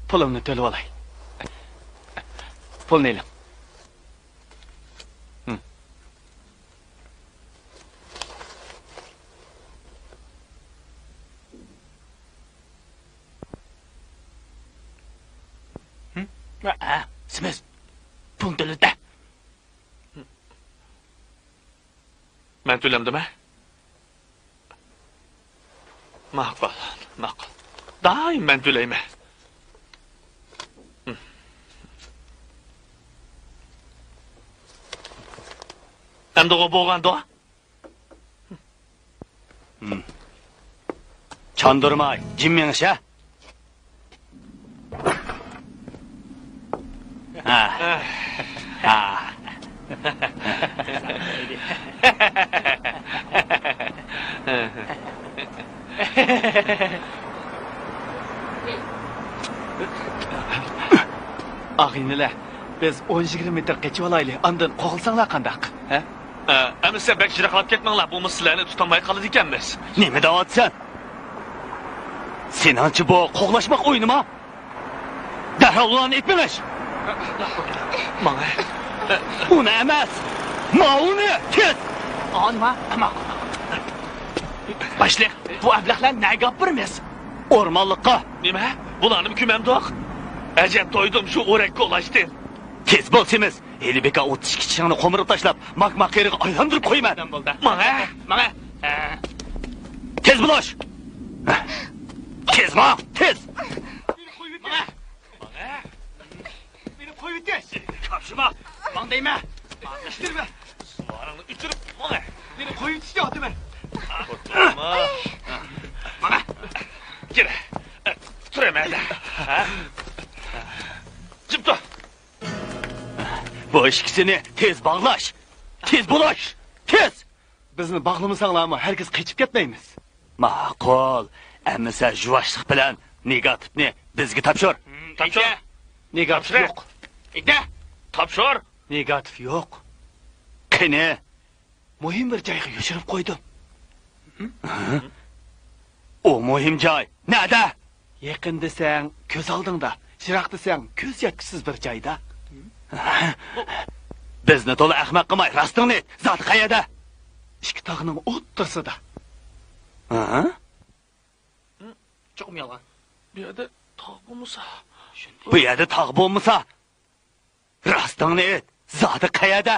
پۇلۇمنى تۆلىۋالاي. پۇلنى ئېلىڭ. ھە، سىمىز، پۇلنى تۆلىدە. مەن تۆلەمدىمە؟ ماقۇل، ماقۇل. دائىم مەن تۆلەيمەن. ئەمدىغۇ بولغاندۇ؟ چاندۇرماي، جىم مېڭىش، ھە؟ ھە. ھە. ئاغىنىلەر، بىز ئون يىگىرمە مېتىر قېچىۋالايلى، ئاندىن قوغلىساڭلار قانداق؟ ھە؟ ئە، ئەمىسە بەك يىراقلاپ كەتمەڭلار، بولمىسا سىلەرنى تۇتالماي قالىدىكەنمىز. نېمە دەۋاتىسەن؟ سېنىڭچە بۇ قوغلاشماق ئويۇنىما؟ دەرھال ئۇلارنى ئېلىپ مېڭىش! ماڭا. ئۇنى ئەمەس! ماۋۇنى! تېز! ئانما، ماقۇل. باشلىق، بۇ ئەبلەخلەرنى نەگە ئاپىرىمىز؟ ئورمانلىققا. نېمە؟ بۇلارنىمۇ كۆمەمدۇق؟ ئەجەب تويدۇم شۇ ئورەك كولاشتىن. تېز بول، سېمىز! ھېلى بىكار ئوتتۇز ئىككى چىشىڭنى قومۇرۇپ تاشلاپ، ماك-ماك يېرىغا ئايلاندۇرۇپ قويىمەن. بولدى. ماڭە! ماڭە! تېز بولۇش! تېز ماڭ! تېز! ماڭە! ماڭە! مېنى قويۇۋېتىش! كاپشىما! ماڭ دەيمەن! ئىشتىرمە! سۇلارىڭنى ئۆچۈرۈپ ماڭە! مېنى قويۇۋېتىش دەۋاتىمەن! ماڭە! كىر! تۇرىمەن! جىم تۇر! بۇ ئىككىسىنى تېز باغلاش! تېز بولاش! تېز! بىزنى باغلىمىساڭلارمۇ ھەرگىز قېچىپ كەتمەيمىز. ماقۇل. ئەمىسە يۇۋاشلىق بىلەن نېگاتىپنى بىزگە تاپشۇر. تاپشۇر. نېگاتىپ يوق. ئېيتە. تاپشۇر. نېگاتىپ يوق. قېنى؟ مۇھىم بىر جايغا يوشۇرۇپ قويدۇم. ھە؟ ئۇ مۇھىم جاي نەدە؟ يېقىن دېسەڭ، كۆز ئالدىڭدا، يىراق دېسەڭ، كۆز يەتكۈسىز بىر جايدا. بىزنى تولا ئەخمەق قىلماي، راستىڭنى ئېيت، زادى قەيەردە؟ ئىككى تاغنىڭ ئوتتۇرىسىدا. ھە؟ چوقۇم يالغان. بۇ يەردە تاغ بولمىسا. بۇ يەردە تاغ بولمىسا، راستىڭنى ئېيت، زادى قەيەردە؟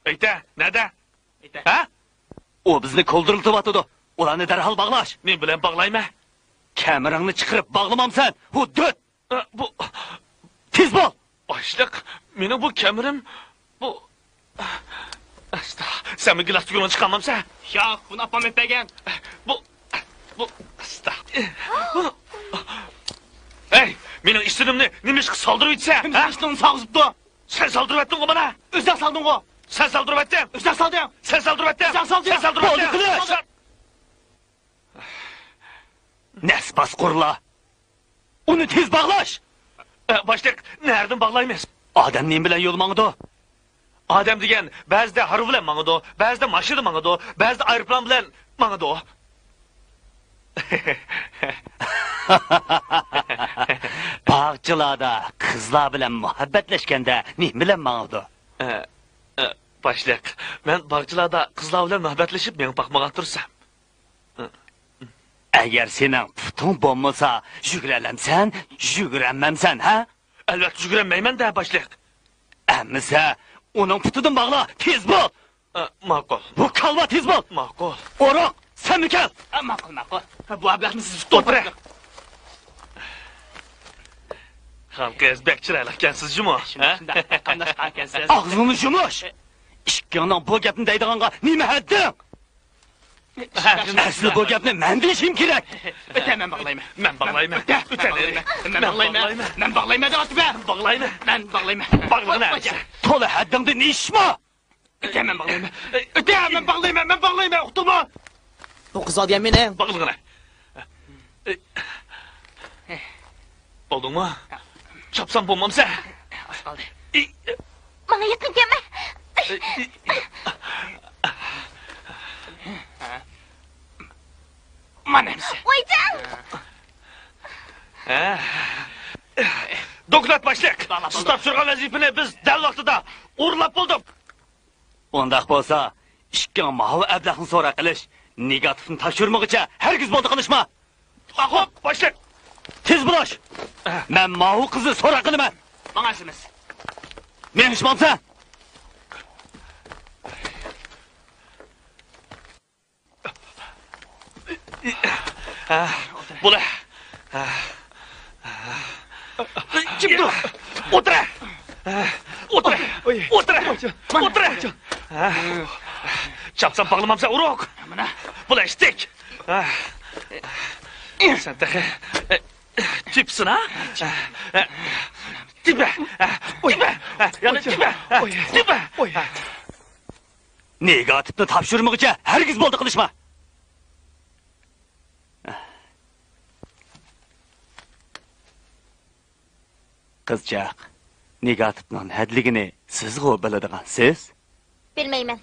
ئېيتە، نەدە؟ ئېيتە. ھە؟ ئۇ بىزنى كولدۇرلىتىۋاتىدۇ. ئۇلارنى دەرھال باغلاش. نېمە بىلەن باغلايمەن؟ كەمىرىڭنى چىقىرىپ باغلىمامسەن؟ ھۇددۇت! ئە، بۇ تېز بول! باشلىق، مېنىڭ بۇ كەمىرىم، بۇ، ئاستا، سەنمۇ گىلاس تۈگۈنىڭنى چىقارمامسەن؟ ياق، بۇنى ئاپام ئېلىپ بەرگەن. بۇ، بۇ، ئاستا. ھەي، مېنىڭ ئىسىنىمنى نېمىشقا سالدۇرۇۋېتىسەن، ھە؟ كىم سېنىڭ ئىسىنىڭنى سالغۇزۇپتۇ؟ سەن سالدۇرۇۋەتتىڭغۇ مانا! ئۆزۈڭ سالدىڭغۇ! سەن سالدۇرۇۋەتتىڭ! ئۆزۈڭ سالدىڭ! سەن سالدۇرۇۋەتتىڭ! ئۆزۈڭ سالدىڭ! سەن سالدۇرۇۋەتتىڭ! بولدى قىلىش! نەس باسقۇرلا! ئۇنى تېز باغلاش! ئە، باشلىق، نەدىن باغلايمىز؟ ئادەم نېمە بىلەن يول ماڭىدۇ؟ ئادەم دېگەن بەزىدە ھارۋا بىلەن ماڭىدۇ، بەزىدە ماشىنا ماڭىدۇ، بەزىدە ئايروپىلان بىلەن ماڭىدۇ. باغچىلاردا قىزلار بىلەن مۇھەببەتلەشكەندە نېمە بىلەن ماڭىدۇ؟ ئە، ئە، باشلىق، مەن باغچىلاردا قىزلار بىلەن مۇھەببەتلىشىپ مېڭىپ باقمىغان تۇرسام. ئەگەر سېنىڭ پۇتۇڭ بولمىسا، يۈگۈرەلەمسەن؟ يۈگۈرەلمەمسەن، ھە؟ ئەلۋەتتە يۈگۈرەلمەيمەن-دە، باشلىق. ئەمىسە، ئۇنىڭ پۇتىدىن باغلا، تېز بول! ئە، ماقۇل. بۇ كالۋا، تېز بول! ماقۇل. ئورۇق، سەنمۇ كەل! ئە، ماقۇل، ماقۇل. بۇ ئەبلەخنى سىز تۇتۇپ ئولتۇرۇڭ. خان قىز، بەك چىرايلىقكەنسىز جۇمۇ، ھە؟ شۇنداق، شۇنداق، قاملاشقانكەنسىز. ئاغزىڭنى يۇمۇش! ئىككىڭنىڭ بۇ گەپنى دەيدىغانغا نېمە ھەددىڭ؟ ئەسلى بۇ گەپنى مەن دېيىشىم كېرەك. ئۆتە، مەن باغلايمەن. مەن باغلايمەن. ئۆتە، مەن باغلايمەن. مەن باغلايمەن. مەن باغلايمەن دەۋاتىمەن. باغلايمەن. مەن باغلايمەن. باغلىغىنە. تولا ھەددىڭدىن ئېشىشما. ئۆتە، مەن باغلايمەن. ئۆتە، مەن باغلايمەن. مەن باغلايمەن. ئۇقتۇڭمۇ؟ بۇ قىز ئالدىيەن مېنى. باغلىغىنە. بولدۇڭمۇ؟ چاپسان بولمامسەن؟ ئاز قالدى. ماڭا يېقىن كەلمە. مانا ئەمسە. ۋايجان! دوكلات باشلىق! سىز تاپشۇرغان ۋەزىپىنى بىز دەل ۋاقتىدا ئورۇنلاپ بولدۇق. ئۇنداق بولسا، ئىككىڭ ماۋۇ ئەبلەخنى سوراق قىلىش، نېگاتىپنى تاپشۇرمىغۇچە ھەرگىز بولدى قىلىشما. خوپ، باشلىق. تېز بولاش. مەن ماۋۇ قىزنى سوراق قىلىمەن. ماڭا ئەمىسە. مېڭىشمامسەن؟ بولە. جىم تۇر. ئولتۇرە. ئولتۇرە. ئولتۇرە. ئولتۇرە. چاپسان باغلىمامسەن، ئورۇق. بولە، ئىشتىك. سەن تېخى تېپىسەن، ھە؟ تىبە! تىبە! يەنە تىبە! تىبە! نېگاتىپنى تاپشۇرمىغۇچە ھەرگىز بولدى قىلىشما! قىزچاق، نېگاتىپنىڭ نەدىلىكىنى سىزغۇ بىلىدىغان سىز؟ بىلمەيمەن.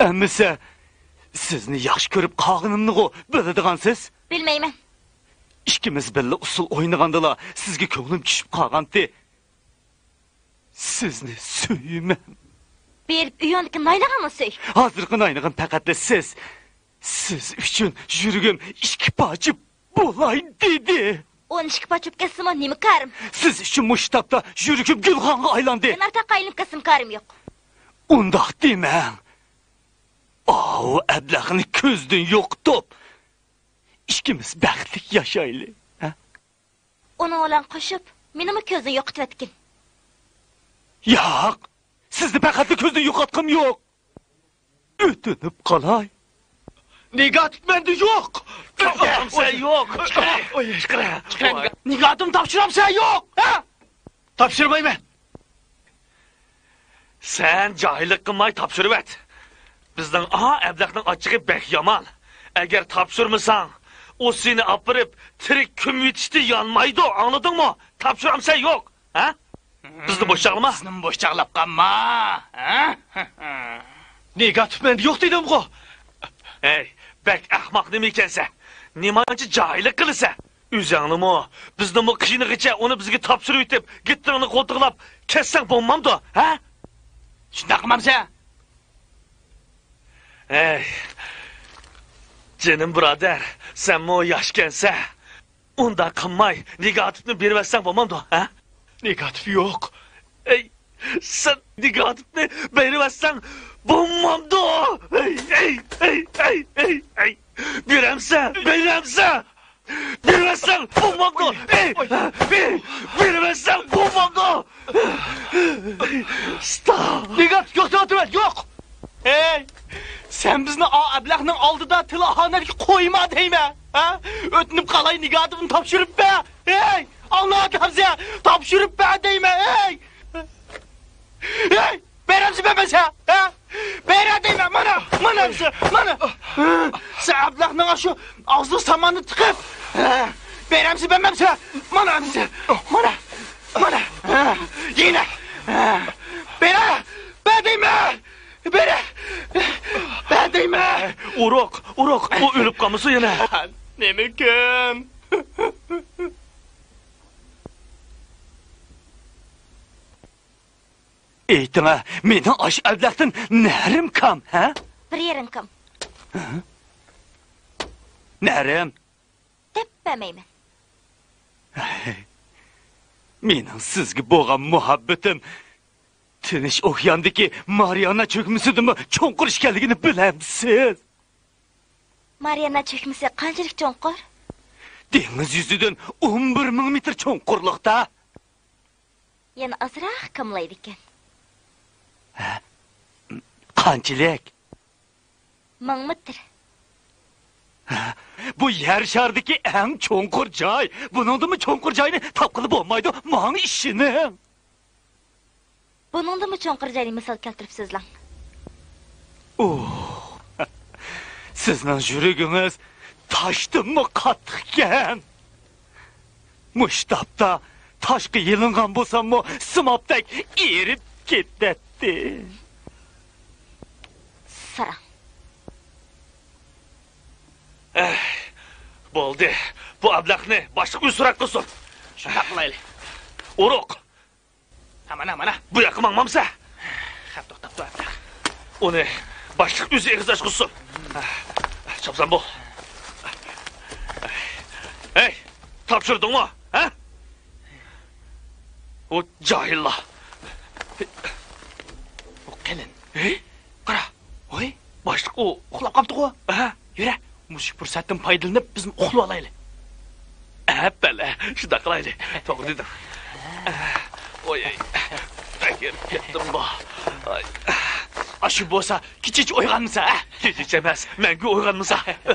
ئەمىسە، سىزنى ياخشى كۆرۈپ قالغىنىمنىغۇ بىلىدىغانسىز؟ بىلمەيمەن. ئىككىمىز بىللە ئۇسسۇل ئوينىغاندىلا سىزگە كۆڭلۈم چۈشۈپ قالغانتى. سىزنى سۆيىمەن. بېرىپ ئۆيۈڭدىكى نايلىغىمۇ سۆي. ھازىرقى نايلىغىم پەقەتلا سىز. سىز ئۈچۈن يۈرىكىم ئىككى پارچە بولاي دېدى. ئون ئىككى پارچە بولۇپ كەتسىمۇ نېمە كارىم؟ سىز ئۈچۈن مۇشۇ تاپتا يۈرىكىم گۈلخانغا ئايلاندى. يەنە ئارقاغا ئايلىنىپ كەتسىمۇ كارىم يوق. ئۇنداق دېمەڭ. ئاۋۇ ئەبلەخنى كۆزدىن يوقىتىپ، ئىككىمىز بەختلىك ياشايلى. ھە؟ ئۇنىڭ بىلەن قوشۇپ، مېنىمۇ كۆزدىن يوقىتىۋەتكىن. ياق! سىزنى پەقەتلا كۆزدىن يوقاتقۇم يوق. ئۆتۈنۈپ قالاي. نېگاتىپ مەندە يوق. تاپشۇرامسەن يوق. چىقىرە. نېگاتىپنى تاپشۇرامسەن يوق. ھە؟ تاپشۇرمايمەن. سەن جاھىللىق قىلماي تاپشۇرۇۋەت. بىزنىڭ ئا ئەبلەخنىڭ ئاچچىقى بەك يامان. ئەگەر تاپشۇرمىساڭ، ئۇ سېنى ئاپىرىپ تىرىك كۆمۈۋېتىشتىن يانمايدۇ، ئاڭلىدىڭمۇ؟ تاپشۇرامسەن يوق؟ ھە؟ بىزنى بوش چاغلىما. بىزنىمۇ بوش چاغلاپ قالما. ھە؟ نېگاتىپ مەندە يوق دېدىمغۇ. ھەي، بەك ئەخمەق نېمە ئىكەنسەن؟ نېمانچە جاھىللىق قىلىسەن؟ ئۆزۈڭنىمۇ، بىزنىمۇ قىينىغىچە ئۇنى بىزگە تاپشۇرۇۋېتىپ، گىتتىڭنى قولتۇقلاپ كەتسەڭ بولمامدۇ، ھە؟ شۇنداق قىلمامسەن؟ ھەي، جېنىم بۇرادەر، سەنمۇ ياشكەنسەن. ئۇنداق قىلماي، نېگاتىپنى بېرىۋەتسەڭ بولمامدۇ، ھە؟ نېگاتىپ يوق. ئەي، سەن نېگاتىپنى بېرىۋەتسەڭ بولمامدۇ؟ ئەي، ئەي، ئەي، ئەي، ئەي، ئەي. بېرەمسەن، بېرەمسەن؟ بېرىۋەتسەڭ بولمامدۇ؟ ئەي، ئەي، بېرىۋەتسەڭ بولمامدۇ؟ ئۇستا! نېگاتىپ يوق دەۋاتىمەن، يوق! ھەي، سەن بىزنى ئا ئەبلەخنىڭ ئالدىدا تىل ئاھانەتكە قويما دەيمەن، ھە؟ ئۆتۈنۈپ قالاي، نېگاتىپنى تاپشۇرۇپ بەر! ھەي، ئاڭلاۋاتامسەن؟ تاپشۇرۇپ بەر دەيمەن، ھەي! ھەي، بېرەمسەن بەرمەيسەن، ھە؟ بېرە دەيمەن، مانا، مانا ئەمسە، مانا! سەن ئەبلەخنىڭ ئاشۇ ئاغزىغا ساماننى تىقىپ، ھە، بېرەمسەن بەرمەمسەن؟ مانا ئەمسە، مانا! مانا! ھە، يېنىك! ھە، بېرە! بەر دەيمەن! بېرە! بەر دەيمەن! ئۇرۇق، ئۇرۇق! ئۇ ئۆلۈپ قالمىسۇن يەنە! نېمىكىن؟ ئېيتىڭە، مېنىڭ ئاشۇ ئەبلەختىن نەرىم كام، ھە؟ بىر يېرىم كام. ھە؟ نەرىم؟ دەپ بەرمەيمەن. مېنىڭ سىزگە بولغان مۇھەببىتىم تىنچ ئوكياندىكى مارىيانا چۆكمىسىدىنمۇ چوڭقۇر ئىكەنلىكىنى بىلەمسىز؟ مارىيانا چۆكمىسى قانچىلىك چوڭقۇر؟ دېڭىز يۈزىدىن ئون بىر مىڭ مېتىر چوڭقۇرلۇقتا. يەنە ئازراق كاملايدىكەن. ھە؟ قانچىلىك؟ مىڭ مېتىر. ھە؟ بۇ يەر شارىدىكى ئەڭ چوڭقۇر جاي. بۇنىڭدىنمۇ چوڭقۇر جاينى تاپقىلى بولمايدۇ. ماڭا ئىشىنىڭ. بۇنىڭدىنمۇ چوڭقۇر جاينى مىسال كەلتۈرۈپ سۆزلەڭ. ئۇھ، سىزنىڭ يۈرىكىڭىز تاشتىنمۇ قاتتىقكەن. مۇشۇ تاپتا تاشقا يېلىنغان بولساممۇ، سىمابتەك ئېرىپ كېتەتتى. ساراڭ. ئەھ، بولدى. بۇ ئەبلەخنى باشلىق ئۆزى سۈرەت قىلسۇن. شۇنداق قىلايلى. ئۇرۇق. ھە، مانا، مانا. بۇ ياققا ماڭمامسە؟ خەپ توختاپتۇ ئەبلەخ. ئۇنى باشلىق ئۆزى ئېغىز ئاچقۇزسۇن. چاپسان بول. ھەي، تاپشۇردۇڭمۇ؟ ھە؟ ئۇ جاھىللار. ئۇ قېلىن. ھەي؟ قارا. ھوي، باشلىق ئۇ. ئۇخلاپ قاپتىغۇ. ھە؟ يۈرە، مۇشۇ پۇرسەتتىن پايدىلىنىپ، بىزمۇ ئۇخلىۋالايلى. ئەپەلە، شۇنداق قىلايلى. توغرا دېدىڭ. ئوي، ئەي. بەك ھېرىپ كەتتىم بۇ. ئاي. ئاشۇ بولسا، كېچىچە ئويغانمىسا، ھە؟ كېچىچە ئەمەس، مەڭگۈ ئويغانمىسا. ھە. ھە.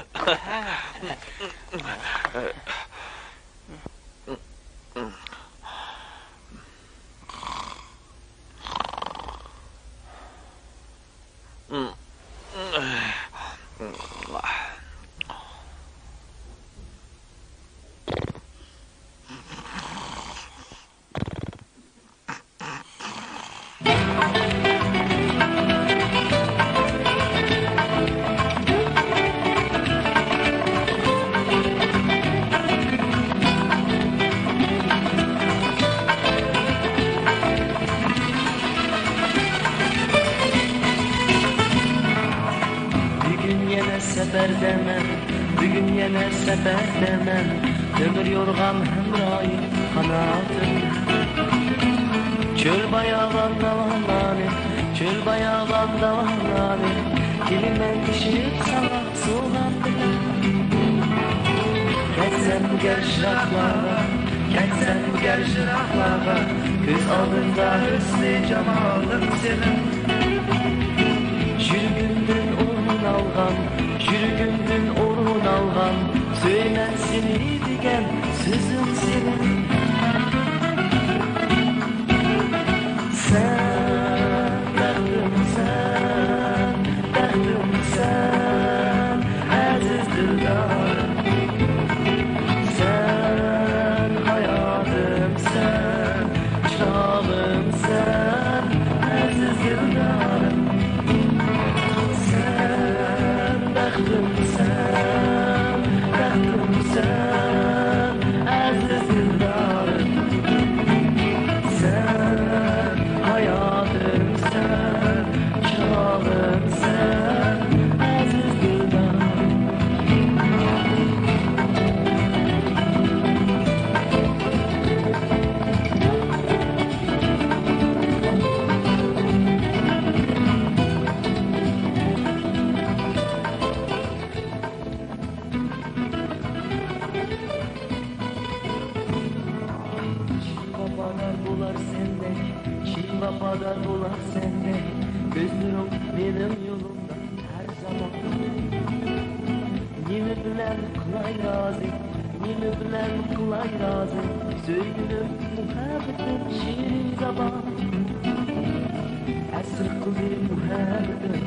سەپەردە مەن، تۆمۈر يورغان ھەمراھىم، قاناتىم. چۆل باياۋان داۋانلارنى، چۆل باياۋان داۋانلارنى، كېلىمەن ئېشىپ ساڭا سوۋغات بىلەن. كەتسەم گەر شىراقلارغا، كەتسەم گەر شىراقلارغا، كۆز ئالدىمدا ھۆسنى جامالىڭ سېنىڭ. يۈرىكىمدىن ئورۇن ئالغان، يۈرىكىمدىن ئورۇن ئالغان، سۆيىمەن سېنى دېگەن سۆزۈڭ سېنىڭ. سەن بەختىمسەن، بەختىمسەن، ئەزىز دىلدارىم. سەن ھاياتىمسەن، چىراغىمسەن، ئەزىز دىلدارىم. سەن بەختىمسەن، بەختىمسەن، ئەزىز دىلدارىم. سەن ھاياتىمسەن، چىراغىمسەن، ئەزىز دىلدارىم. چىن ۋاپادار بولار سەندەك، چىن ۋاپادار بولار سەندەك، كۆزلىرىڭ مېنىڭ يولۇمدا ھەر زامان. نېمە بىلەن قىلاي رازى، نېمە بىلەن قىلاي رازى، سۆيگۈلۈم، مۇھەببىتىم، شېرىن زامان. ئەسىر قىلدى مۇھەببىتىم،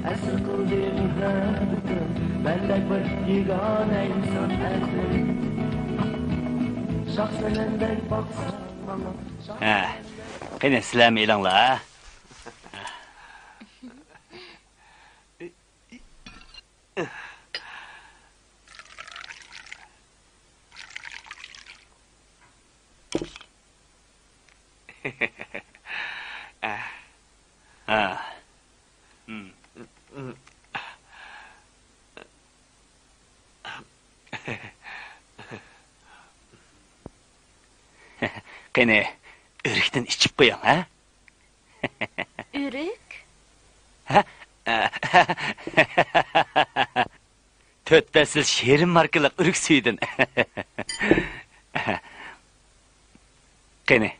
ئەسىر قىلدى مۇھەببىتىم، مەندەك بىر يېگانە ئىنسان ئەقلىم. شاھ سەمەندەك باقساڭ ماڭا، شاھ ھە، قېنى، سىلەرمۇ ئېلىڭلار، ھە؟ ھە. قېنى، ئۆرۈكتىن ئىچىپ قويۇڭ، ھە؟ ئۆرۈك؟ ھە؟ تۆت پەسىل شېرىن ماركىلىق ئۆرۈك سۈيىدىن. قېنى.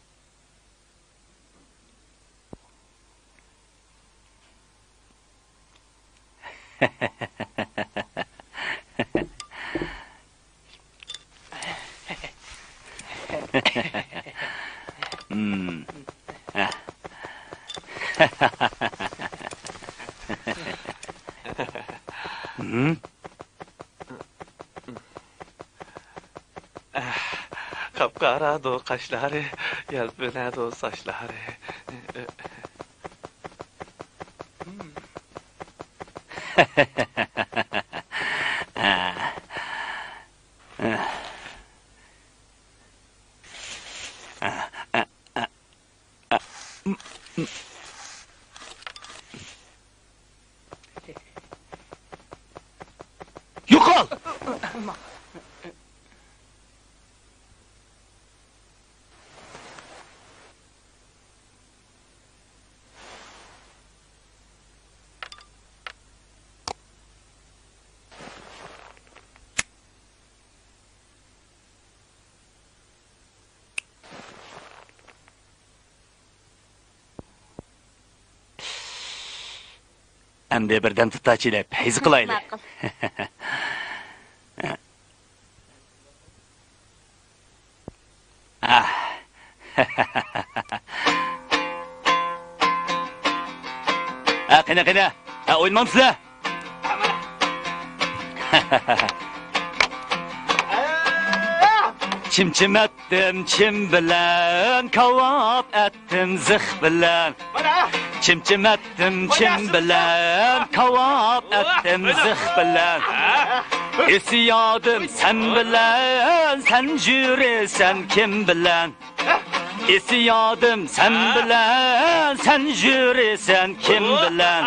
قاپقارادۇ قاشلىرى، يەلپۈنەدۇ ساچلىرى. يوقال! ئەمدى بىردەم تۇتاچىلى، پەيز قىلايلى. ماقۇل. ھە، قېنى، قېنى. ھە، ئوينىمامسىلەر؟ چىم-چىم ئەتتىم چىم بىلەن، كاۋاپ ئەتتىم زىخ بىلەن. چىم-چىم ئەتتىم چىم بىلەن، كاۋاپ ئەتتىم زىخ بىلەن. ئېسىيادىم سەن بىلەن، سەن يۈرىسەن كىم بىلەن؟ ئېسىيادىم سەن بىلەن، سەن يۈرىسەن كىم بىلەن؟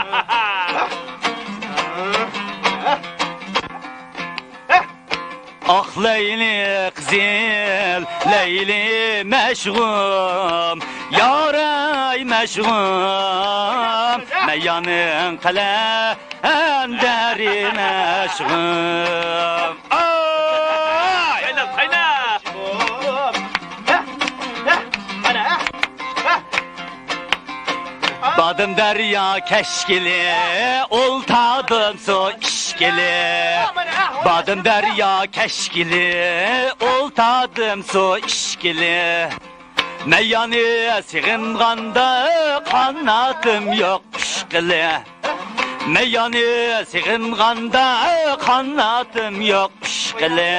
ئاق لەيلى قىزىل لەيلى مەشغۇم، يارەي مەشغۇم، مەيانىڭ قەلەندەرى مەشغۇم. ئاي! قاينا، قاينا! بادىم دەريا كەشكىلى، ئولتادىم سۇ ئىچكىلى. بادىم دەريا كەشكىلى، ئولتادىم سۇ ئىچكىلى. مەيانى سېغىنغاندا قاناتىم يوق ئۇچقىلى. مەيانى سېغىنغاندا قاناتىم يوق ئۇچقىلى.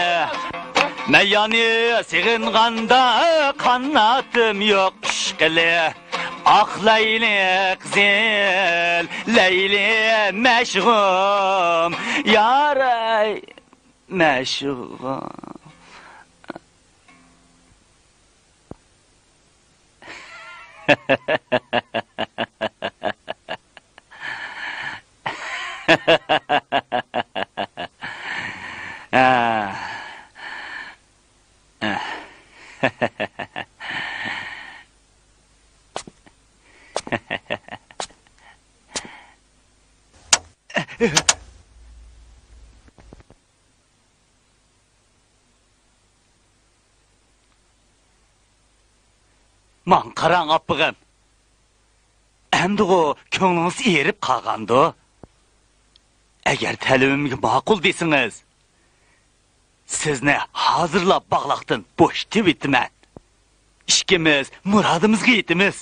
مەيانى سېغىنغاندا قاناتىم يوق ئۇچقىلى. ئاق لەيلى قىزىل لەيلى مەشغۇم، يارەي مەشغۇم. ماڭا قاراڭ، ئاپپىغىم. ئەمدىغۇ كۆڭلىڭىز ئېرىپ قالغاندۇ؟ ئەگەر تەلىپىمگە ماقۇل دېسىڭىز، سىزنى ھازىرلا باغلاقتىن بوشىتىۋېتىمەن. ئىككىمىز مۇرادىمىزغا يېتىمىز.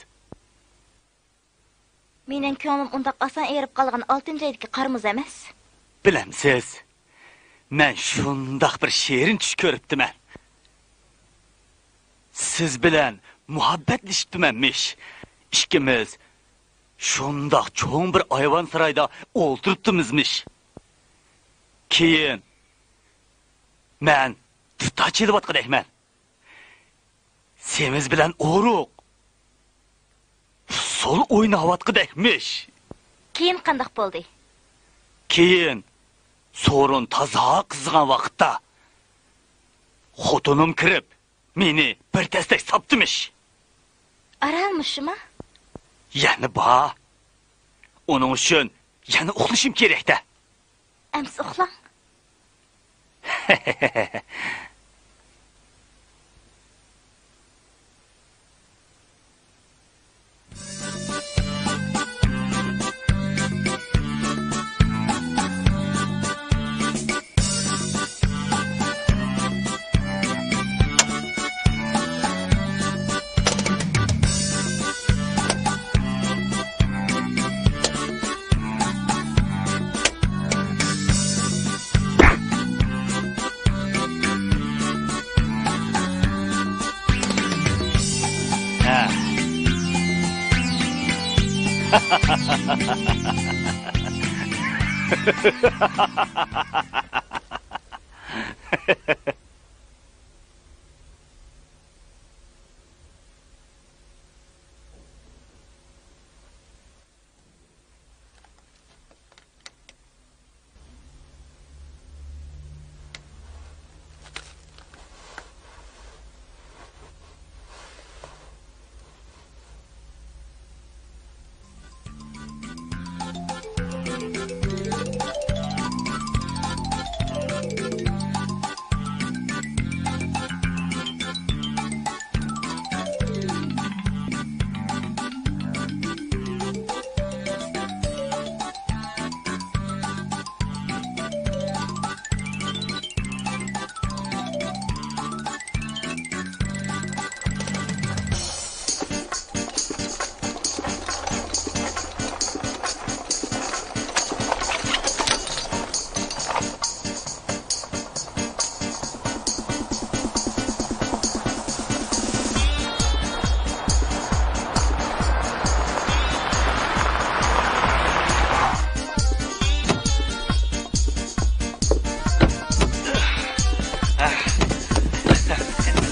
مېنىڭ كۆڭلۈم ئۇنداق ئاسان ئېرىپ قالىدىغان ئالتىنچى ئايدىكى قار مۇز ئەمەس. بىلەمسىز، مەن شۇنداق بىر شېرىن چۈش كۆرۈپتىمەن. سىز بىلەن مۇھەببەتلىشىپتىمەنمىش. ئىككىمىز شۇنداق چوڭ بىر ئايۋانسارايدا ئولتۇرۇپتىمىزمىش. كېيىن مەن دۇتار چېلىۋاتقۇدەكمەن. سېمىز بىلەن ئورۇق ئۇسسۇل ئويناۋاتقۇدەكمىش. كېيىن قانداق بولدى؟ كېيىن سورۇن تازا قىزىغان ۋاقىتتا خوتۇنۇم كىرىپ، مېنى بىر تەستەك ساپتىمىش. ئارانمۇ شۇما؟ يەنە بار. ئۇنىڭ ئۈچۈن يەنە ئۇخلىشىم كېرەك-دە. ئەمسە ئۇخلاڭ.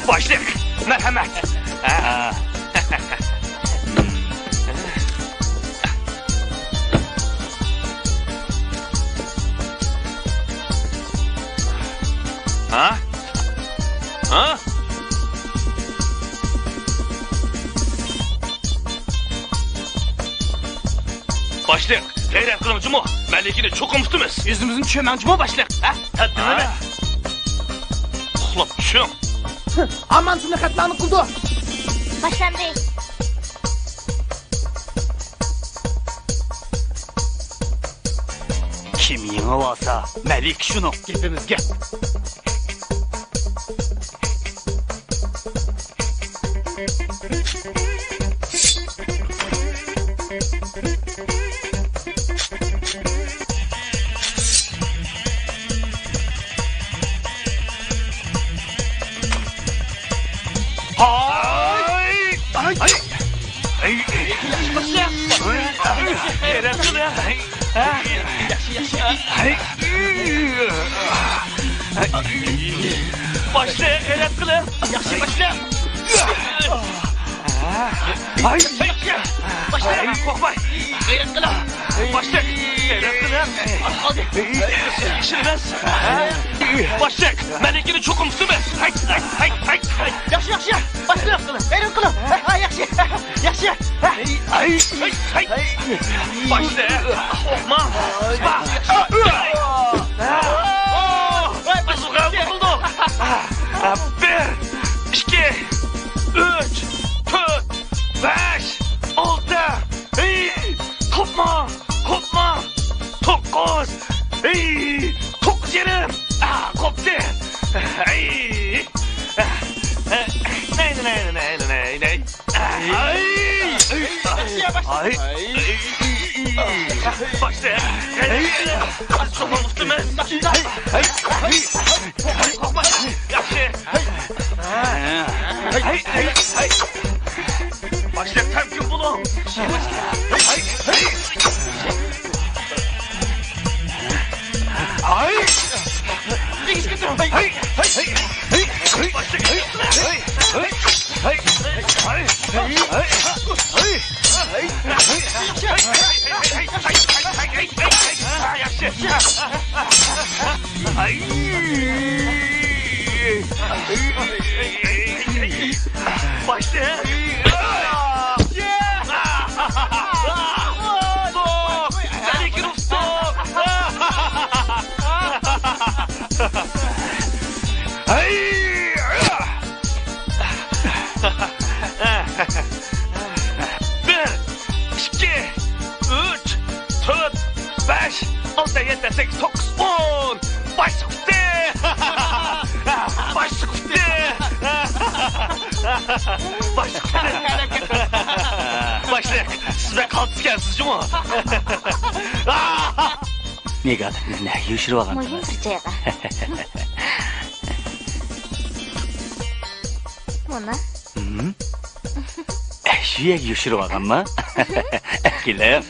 باشلىق، مەرھەمەت. ھە؟ ھە؟ باشلىق، غەيرەت قىلىڭ جۇمۇ، مەلىكىنى چوقۇم تۇتىمىز. ئۆزىمىزنى چۈشۈرمەڭ جۇمۇ، باشلىق. ھە؟ ھە؟ ئۇخلاپ چۈشۈڭ. ئامان سىنى خەتلەرنى قىلدى. باشلاندى. كىم يېڭىۋالسا، مەلىكە شۇنىڭ. گېپىمىز گەپ. ھاي! ھاي! ھاي! ھاي! ھاي! باشلىق، غەيرەت قىلىڭ. ياخشى، باشلىق. ھاي! باشلىق، قورقماي. غەيرەت قىلىڭ. باشلىق، غەيرەت قىلىڭ. ئالدى. ياخشى ئەمەس. باشلىق، مەلىكىنى چوقۇم تۇتىمىز. ھاي، ھاي، ھاي، ھاي، ھاي. ياخشى، ياخشى. باشلىق، غەيرەت قىلىڭ. ھە، ياخشى. ياخشى. ھەي، ھەي، ھەي، ھەي. باشلىق، قورقماڭ. بىز غەلىبە قىلدۇق. بىر، ئىككى، ئۈچ، تۆت، بەش، ئالتە. ھەي، قورقماڭ، قورقماڭ. توققۇز، ھەي، توققۇز يېرىم. ئا، قوپتى. ھەي. نەي، نەي، نەي، نەي، نەي، نەي. ئاي! ئاي! باشلىق! بىز شۇنى ئۇستىمىز! قورقما! ياخشى! باشلىق، تەمكىن بولۇڭ! ئاي! باشلىق! بىر، ئىككى، ئۈچ، تۆت، بەش، ئالتە، يەتتە، سەككىز، توققۇز، ئون. باش چىقىپتۇ! باش چىقىپتۇ! باش چىقىپتۇ! باشلىق، سىز بەك قالتىس ئىكەنسىز جۇمۇ! نېگاتىپنى نەگە يوشۇرۇۋالغان؟ مۇھىم بىر جايغا. مانا. ھىم؟ شۇ يەرگە يوشۇرۇۋالغانما؟ ئەكىلىم.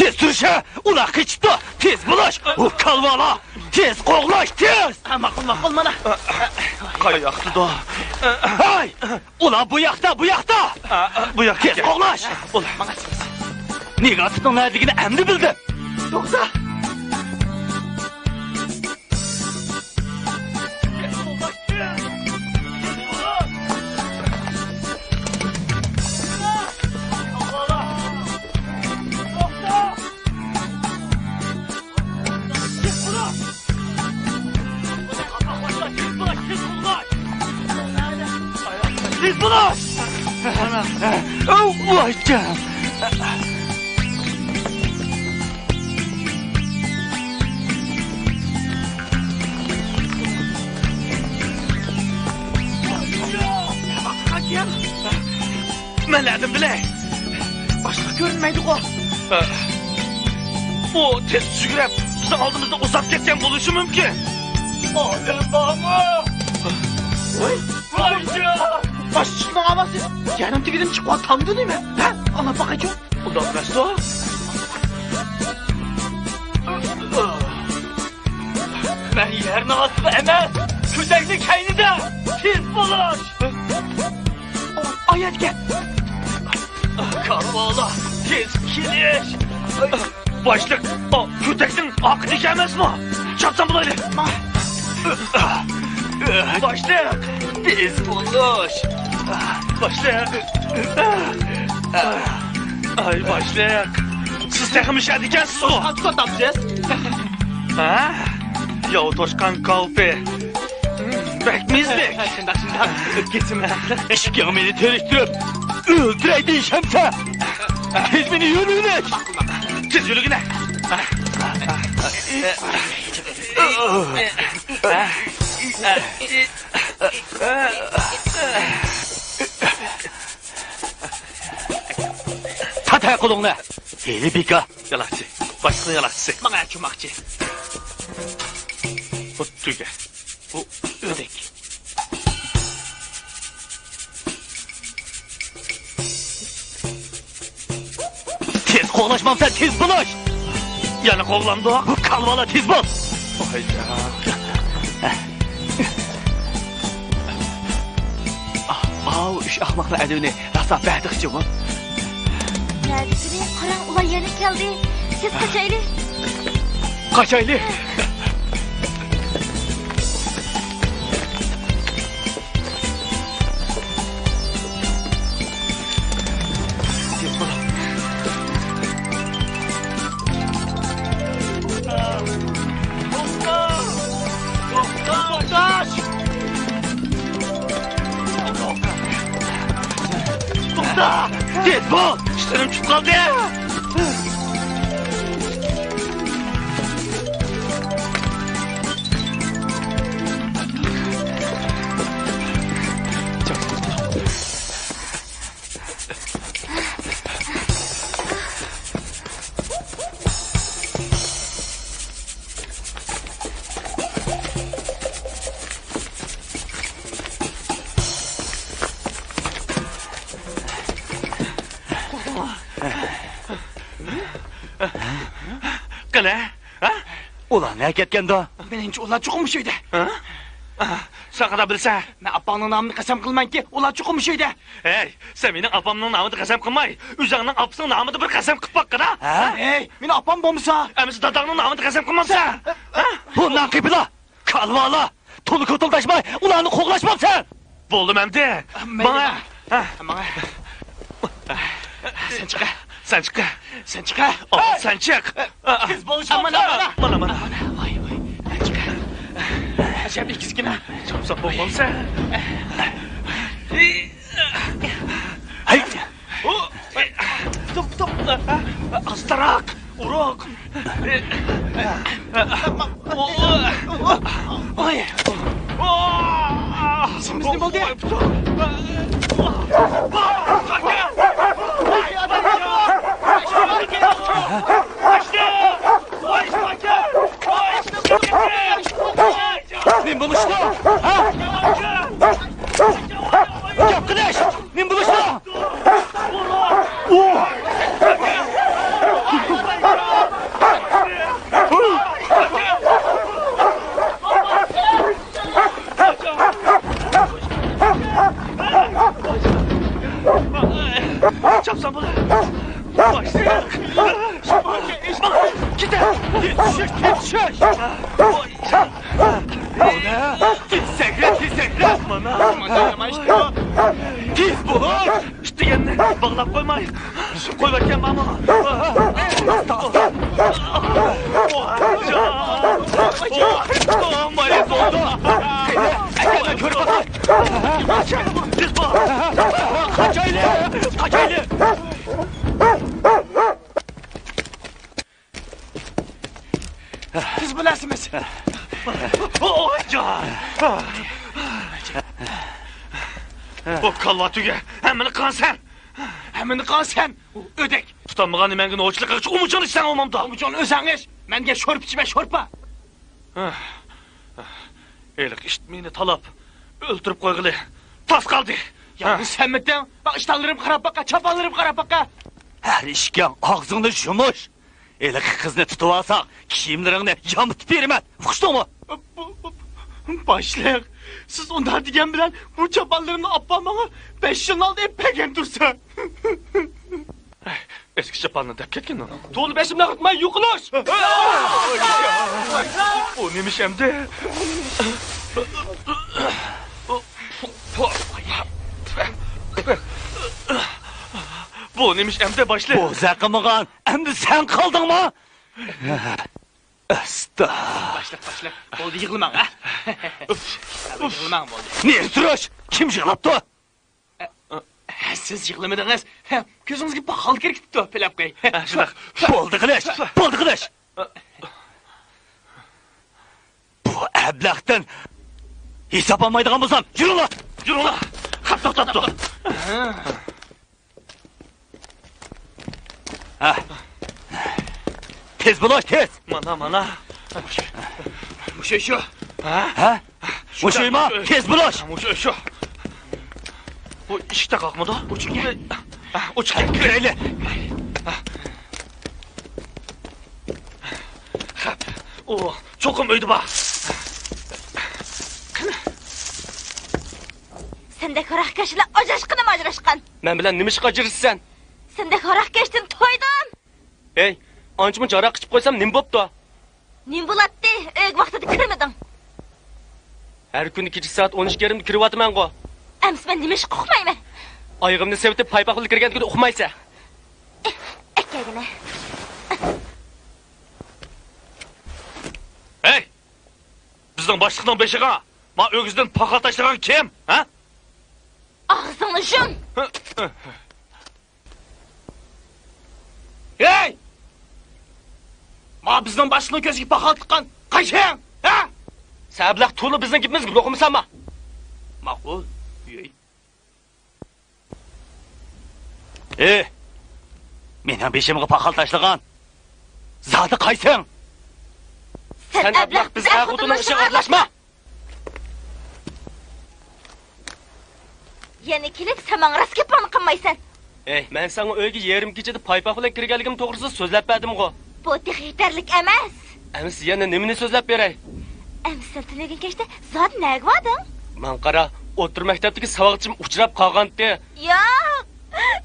تېز تۇرۇش، ھە! ئۇلار قېچىپتۇ! تېز بولۇش! ئۇ كالۋالا! تېز قوغلاش، تېز! ھە، ماقۇل، ماقۇل، مانا. قاياقتىدۇ؟ ھاي! ئۇلار بۇ ياقتا، بۇ ياقتا! بۇ ياقتا. تېز قوغلاش! بول. نېگاتىپنىڭ نەدىكىنى ئەمدى بىلدىم. توختا! تېز بولۇش! ئاۋۋاجان! مەن نەدىن بىلەي؟ باشلىق كۆرۈنمەيدىغۇ. ئۇ تېز يۈگۈرۈپ، بىزنىڭ ئالدىمىزدا ئۇزاپ كەتكەن بولۇشى مۇمكىن. ئادەم بارمۇ؟ ۋاي، ۋاي، باشلىقنىڭ ئاۋازى يەرنىڭ تېگىدىن چىقىۋاتامدۇ نېمە؟ ھە؟ ئاڭلاپ باقايچۇ. ئۇنداق ئەمەستۇ. مەن يەرنىڭ ئاستىدا ئەمەس، كۆتەكنىڭ كەينىدە. تېز بولۇش! ئايەتكە! كارۋالا، تېز كېلىش! باشلىق، ئا، كۆتەكنىڭ ئارقىدىكى ئەمەسمۇ؟ چاپسان بولايلى! باشلىق، تېز بولۇش! باشلىق! ئاي، باشلىق! سىز تېخىمۇ شەدىكەنسىزغۇ! ھە؟ ياۋ توشقان كالپى! بەك مىزبەك! شۇنداق، شۇنداق. ئۆپكىسىمنى تارتىپ. ئىككىڭ مېنى تىرىشتۈرۈپ ئۆلتۈرەي دېيىشەمسە؟ تېز مېنى يۆلىۋېلىش! تېز يۆلىگىنە! تارت ھە قولۇڭنى! ھېلى بىكار! يالاقچى. باشلىقنىڭ يالاقچىسى. ماڭا چۇماقچى. بۇ تۆگە. بۇ ئۆرۈك. تېز قوغلاشمامسەن، تېز بولۇش! يەنە قوغلاندۇق. بۇ كالۋالا، تېز بول! ۋايجان. ئاۋۇ ئۈچ ئەخمەقنىڭ ئەدىۋىنى راسا بەردۇق جۇمۇ. نەدىكىنى قاراڭ، ئۇلار يەنە كەلدى. تېز قاچايلى. قاچايلى. توختا! تېز بول! ئىشلىرىم چۈشۈپ قالدى! قېنى، ھە؟ ئۇلار نەگە كەتكەندۇ؟ مېنىڭچە، ئۇلار چوقۇم مۇشۇ يەردە. ھە؟ سەن قانداق بىلىسەن؟ مەن ئاپاڭنىڭ نامىدا قەسەم قىلىمەنكى، ئۇلار چوقۇم مۇشۇ يەردە. ھەي، سەن مېنىڭ ئاپامنىڭ نامىدا قەسەم قىلماي، ئۆزۈڭنىڭ ئاپىسىنىڭ نامىدا بىر قەسەم قىلىپ باققىنا. ھە؟ ھەي، مېنىڭ ئاپام بولمىسا؟ ئەمىسە داداڭنىڭ نامىدا قەسەم قىلمامسەن؟ ھە؟ بۇ ناقىپىلا، كالۋالا، تولا كوتۇلداشماي، ئۇلارنى قوغلاشمامسەن؟ بولدى ئەمدى. ماڭە. ھە. ماڭە. سەن چىق. سەن چىق. سەن چىق. ئا، سەن چىق. تېز بولۇش. مانا، مانا. مانا، مانا. ۋاي، ۋاي. سەن چىق. ئەجەب ئېگىزكىنە. چاپسان بولغانسەن. ھەي. توپ، توپ. ئاستىراق. ئۇرۇق. ئاي. سىمىز نېمە بولدى؟ نېمە بولۇشتۇ؟ ھە؟ گەپ قىلىش! نېمە بولۇشتۇ؟ چاپسان بولۇر. باشلىق. كېتە. تېز چۈش، تېز چۈش. تېز سەكرە، تېز سەكرە. مانا. تېز بولۇش. ئىت دېگەننى باغلاپ قويماي، سۈت قويۇۋەتكەن بارمۇ؟ مايىل بولدۇم. قېنى، ئەكەلمە، كۆرۈپ باقاي. تېز بول. ئاللا تۈگە، ھەممىنى قىلغان سەن! ھەممىنى قىلغان سەن، ئۆدەك! تۇتالمىغان نېمەڭگە نوچىلىق قىلغۇچە ئۇمۇچۇڭنى ئىچسەڭ ئومامدا! ئۇمۇچۇڭنى ئۆزۈڭ ئىچ، مەنگە شورپا ئىچمە، شورپا! ھېلىقى ئىت مېنى تالاپ، ئۆلتۈرۈپ قويغىلى تاس قالدى! يالغۇز سەنمىتىڭ؟ باق، ئىشتانلىرىمغا قاراپ باققا، چاپانلىرىمغا قاراپ باققا! ھەر ئىككىڭ ئاغزىڭنى يۇمۇش! ھېلىقى قىزنى تۇتۇۋالساڭ، كىيىملىرىڭنى يامىتىپ بېرىمەن، ئۇقتۇڭمۇ؟ باشلىق، سىز ئۇنداق دېگەن بىلەن بۇ چاپانلىرىمنى ئاپام ماڭا بەش يىلدىن ئالدىن ئېلىپ بەرگەن تۇرسا. ئەسكى چاپاننى دەپ كەتكىن ئۇنىڭ. تولا بېشىمنى ئاغرىتماي يوقىلىش! بۇ نېمە ئىش ئەمدى؟ بۇ نېمە ئىش ئەمدى، باشلىق؟ بوزەك قىلمىغان، ئەمدى سەن قالدىڭمۇ؟ ئاستا. باشلىق، باشلىق، بولدى، يىغلىماڭ، ھە؟ يىغلىماڭ، بولدى. نېرى تۇرۇش، كىم يىغلاپتۇ؟ ھە، سىز يىغلىمىدىڭىز. كۆزىڭىزگە پاخال كىرىپ كېتىپتۇ، پىلاپ قوي. ھە، شۇنداق. بولدى قىلىش، بولدى قىلىش. بۇ ئەبلەختىن ھېساب ئالمايدىغان بولسام، يۈرۈڭلار! يۈرۈڭلار! خەپ توختاپتۇ! ھە. تېز بولۇش، تېز! مانا، مانا. مۇشۇ شۇ. ھە؟ ھە؟ مۇشۇيما، تېز بولۇش! مۇشۇ شۇ. بۇ ئىشىك تاقاقمىدۇ؟ ئوچۇق. ھە، ئوچۇق. كىرەيلى. خەپ. ئۇ چوقۇم ئۆيدە بار. قېنى؟ سەندەك ھاراقكەشلەر ئاجراشقىنىمۇ ئاجراشقان. مەن بىلەن نېمە ئىشقا ئاجرىشىسەن؟ سەندەك ھاراقكەشتىن تويدۇم. ھەي، ئانچە-مۇنچە ھاراق ئىچىپ قويسام نېمە بوپتۇ؟ نېمە بولاتتى؟ ئۆيگە ۋاقتىدا كىرمىدىڭ. ھەر كۈنى كېچە سائەت ئون ئىككى يېرىمدە كىرىۋاتىمەنغۇ. ئەمىسە مەن نېمە ئىشقا ئۇقمايمەن؟ ئايىغىمنى سېۋىتىپ پايپاق بىلەن كىرگەندىكىن ئۇقمايسەن. ئەكەلگىنە. ھەي! بىزنىڭ باشلىقنىڭ بېشىغا ما ئۆگزىدىن پاخال تاشلىغان كىم؟ ھە؟ ئاغزىڭنى يۇم! ھەي! ما بىزنىڭ باشلىقنىڭ كۆزىگە پاخال تىققان قايسىڭ؟ ھە؟ سەبلەق تولا بىزنىڭ گېپىمىزگە بۇلۇقمىسانما؟ ماقۇل. ئى! مېنىڭ بېشىمغا پاخال تاشلىغان زادى قايسىڭ؟ سەن ئەبلەخ، بىز ئەر-خوتۇننىڭ ئىشىغا ئارىلاشما! يەنە كېلىپ سەن ماڭا راست گېپىڭنى قىلمايسەن. ھەي، مەن ساڭا ئۆيگە يېرىم كېچىدە پايپاق بىلەن كىرگەنلىكىم توغرىسىدا سۆزلەپ بەردىمغۇ؟ بۇ تېخى يېتەرلىك ئەمەس. ئەمىسە يەنە نېمىنى سۆزلەپ بېرەي؟ ئەمىسە سەن تۈنۈگۈن كەچتە زادى نەگە باردىڭ؟ ماڭا قارا، ئوتتۇرا مەكتەپتىكى ساۋاقدىشىم ئۇچراپ قالغانتى. ياق!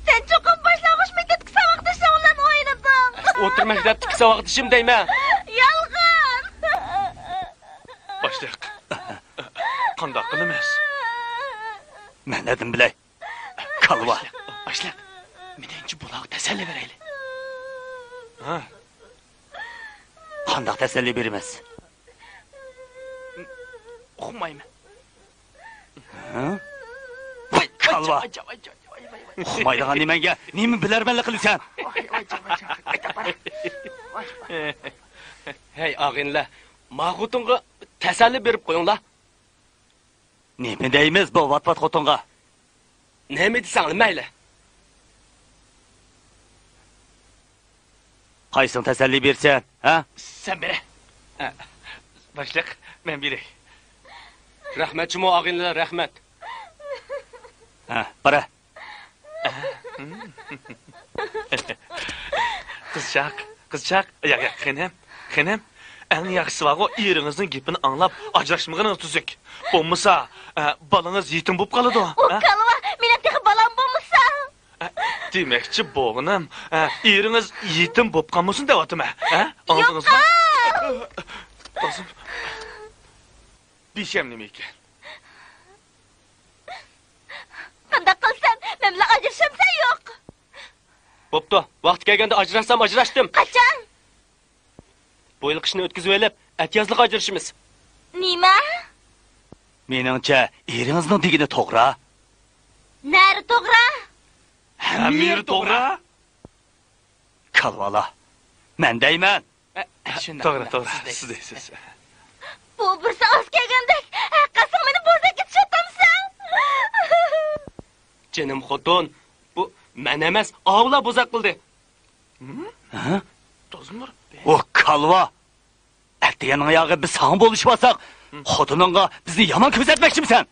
سەن چوقۇم باشلانغۇچ مەكتەپتىكى ساۋاقدىشىڭ بىلەن ئوينىدىڭ. ئوتتۇرا مەكتەپتىكى ساۋاقدىشىم دەيمەن. يالغان! باشلىق، قانداق قىلىمىز؟ مەن نەدىن بىلەي؟ كالۋا. باشلىق، باشلىق، مېنىڭچە بۇلارغا تەسەللى بېرەيلى. ھە؟ قانداق تەسەللى بېرىمىز؟ ئۇقمايمەن. ھە؟ ۋاي، كالۋا! ئۇقمايدىغان نېمەڭگە نېمە بىلەرمەنلىك قىلىسەن؟ ھەي، ئاغىنىلەر، ما خوتۇنغا تەسەللى بېرىپ قويۇڭلار. نېمە دەيمىز بۇ ۋات-ۋات خوتۇنغا؟ نېمە دېسەڭلار مەيلى. قايسىڭ تەسەللى بېرىسەن، ھە؟ سەن بېرە. ھە، باشلىق، مەن بېرەي. رەھمەت جۇمۇ ئاغىنىلەر، رەھمەت. ھە، بارە. قىزچاق، قىزچاق، ياق، ياق، خېنىم، خېنىم، ئەڭ ياخشىسى بارغۇ، ئېرىڭىزنىڭ گېپىنى ئاڭلاپ ئاجراشمىغىنىڭىز تۈزۈك. بولمىسا، ئە، بالىڭىز يېتىم بولۇپ قالىدۇ. ئۇ ھە؟ كالۋا، مېنىڭ تېخى بالام بولمىسا. ئە، دېمەكچى بولغىنىم، ئە، ئېرىڭىز يېتىم بولۇپ قالمىسۇن دەۋاتىمەن. ھە؟ ئاڭلىدىڭىزمۇ؟ يوقا! تازىم. بېشىم نېمە ئىكەن؟ قانداق قىلسام، مەن بىلەن ئاجرىشامسەن يوق؟ بوپتۇ، ۋاقتى كەلگەندە ئاجراشسام ئاجراشتىم. قاچان؟ بۇ يىل قىشنى ئۆتكۈزۈۋېلىپ، ئەتىيازلىق ئاجرىشىمىز. نېمە؟ مېنىڭچە، ئېرىڭىزنىڭ دېگىنى توغرا. نەرە توغرا؟ ھەممە يېرى توغرا. كالۋالا، مەن دەيمەن. توغرا، توغرا، سىز دەيسىز. بۇ بىرسى ئاز كەلگەندەك، ھەققاسىڭ مېنى بوزەككە چاتامسەن. جېنىم خوتۇن، بۇ مەن ئەمەس، ئاۋۇلار بوزەك قىلدى. ھە؟ ئۇ كالۋا! ئەتىگەننىڭ ياغى بىز ساڭا بولۇشۇۋالساق، خوتۇنۇڭغا بىزنى يامان كۆرسەتمەكچىمىسەن؟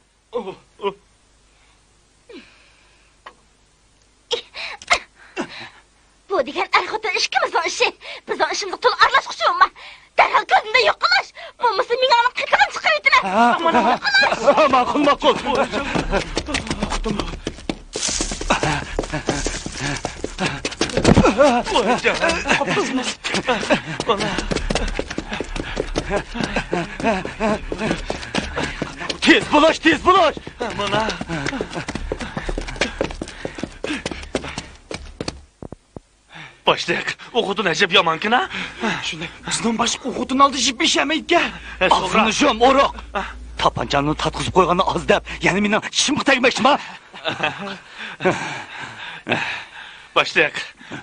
بۇ دېگەن ئەر-خوتۇن ئىككىمىزنىڭ ئىشى. بىزنىڭ ئىشىمىزغا تولا ئارىلاشقۇچى بولما. دەرھال كۆزۈمدىن يوقىلاش. بولمىسا مېڭەڭنىڭ قېقىنىنى چىقىرىۋېتىمەن. ھە؟ ماقۇل، ماقۇل. تېز بولۇش، تېز بولۇش! مانا. باشلىق، ئۇ خوتۇن ئەجەب يامانكەن ھە؟ شۇنداق. بىزنىڭ باشلىق ئۇ خوتۇن ئالدىدا يىپ يېشەلمەيدىكەن. ئاغزىنى يۇم، ئورۇق! تاپانچامنى تارتقۇزۇپ قويغاندا ئاز دەپ، يەنە مېنىڭ چىشىمغا تەگمەكچىما؟ باشلىق،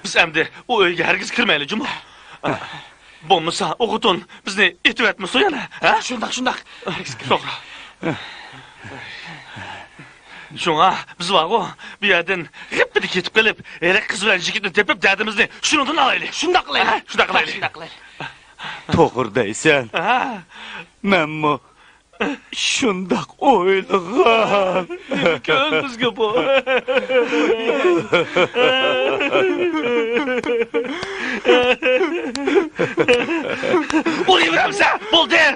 بىز ئەمدى ئۇ ئۆيگە ھەرگىز كىرمەيلى جۇمۇ. بولمىسا ئۇ خوتۇن بىزنى ئېتىۋەتمىسۇن يەنە، ھە؟ شۇنداق، شۇنداق. توغرا. شۇڭا بىز بارغۇ، بۇ يەردىن غىپپىدە كېتىپ قېلىپ، ھېلىقى قىز بىلەن يىگىتنى تېپىپ، دەردىمىزنى شۇنىڭدىن ئالايلى. شۇنداق قىلايلى. ھە؟ شۇنداق قىلايلى. شۇنداق قىلايلى. توغرا دەيسەن. ھە. مەنمۇ شۇنداق ئويلىغان. نېمە كۆڭلىمىزگە بۇ؟ ئۇرۇۋېرەمسەن! بولدى!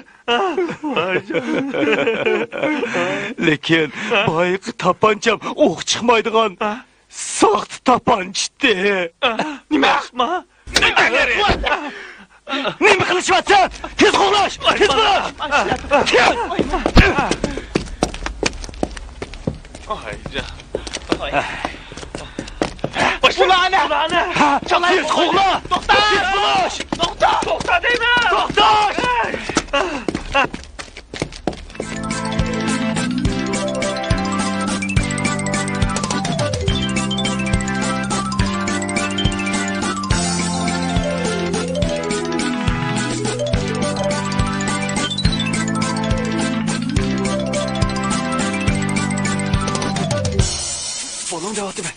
لېكىن بايىقى تاپانچام ئوق چىقمايدىغان ساختا تاپانچىتى. نېمە؟ نېمە قىلىشىۋاتىسەن؟ تېز قوغلاش! تېز بول! ئۇلارنى! تېز قوغلا! توختا! تېز بولۇش! توختا! توختا دەيمەن! توختاش! بولۇڭ دەۋاتىمەن.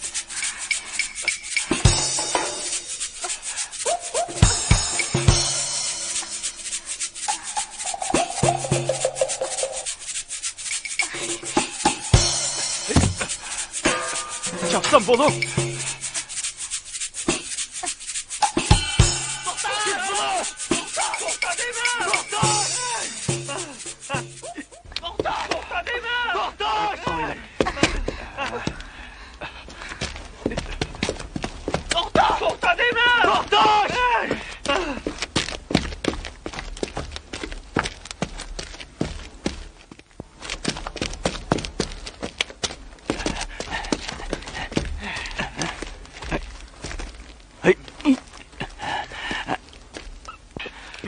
چاپسان بولۇڭ. توختا! توختا دەيمەن! توختا! توختا! توختا دەيمەن! توختا! توختا! توختا دەيمەن! توختا!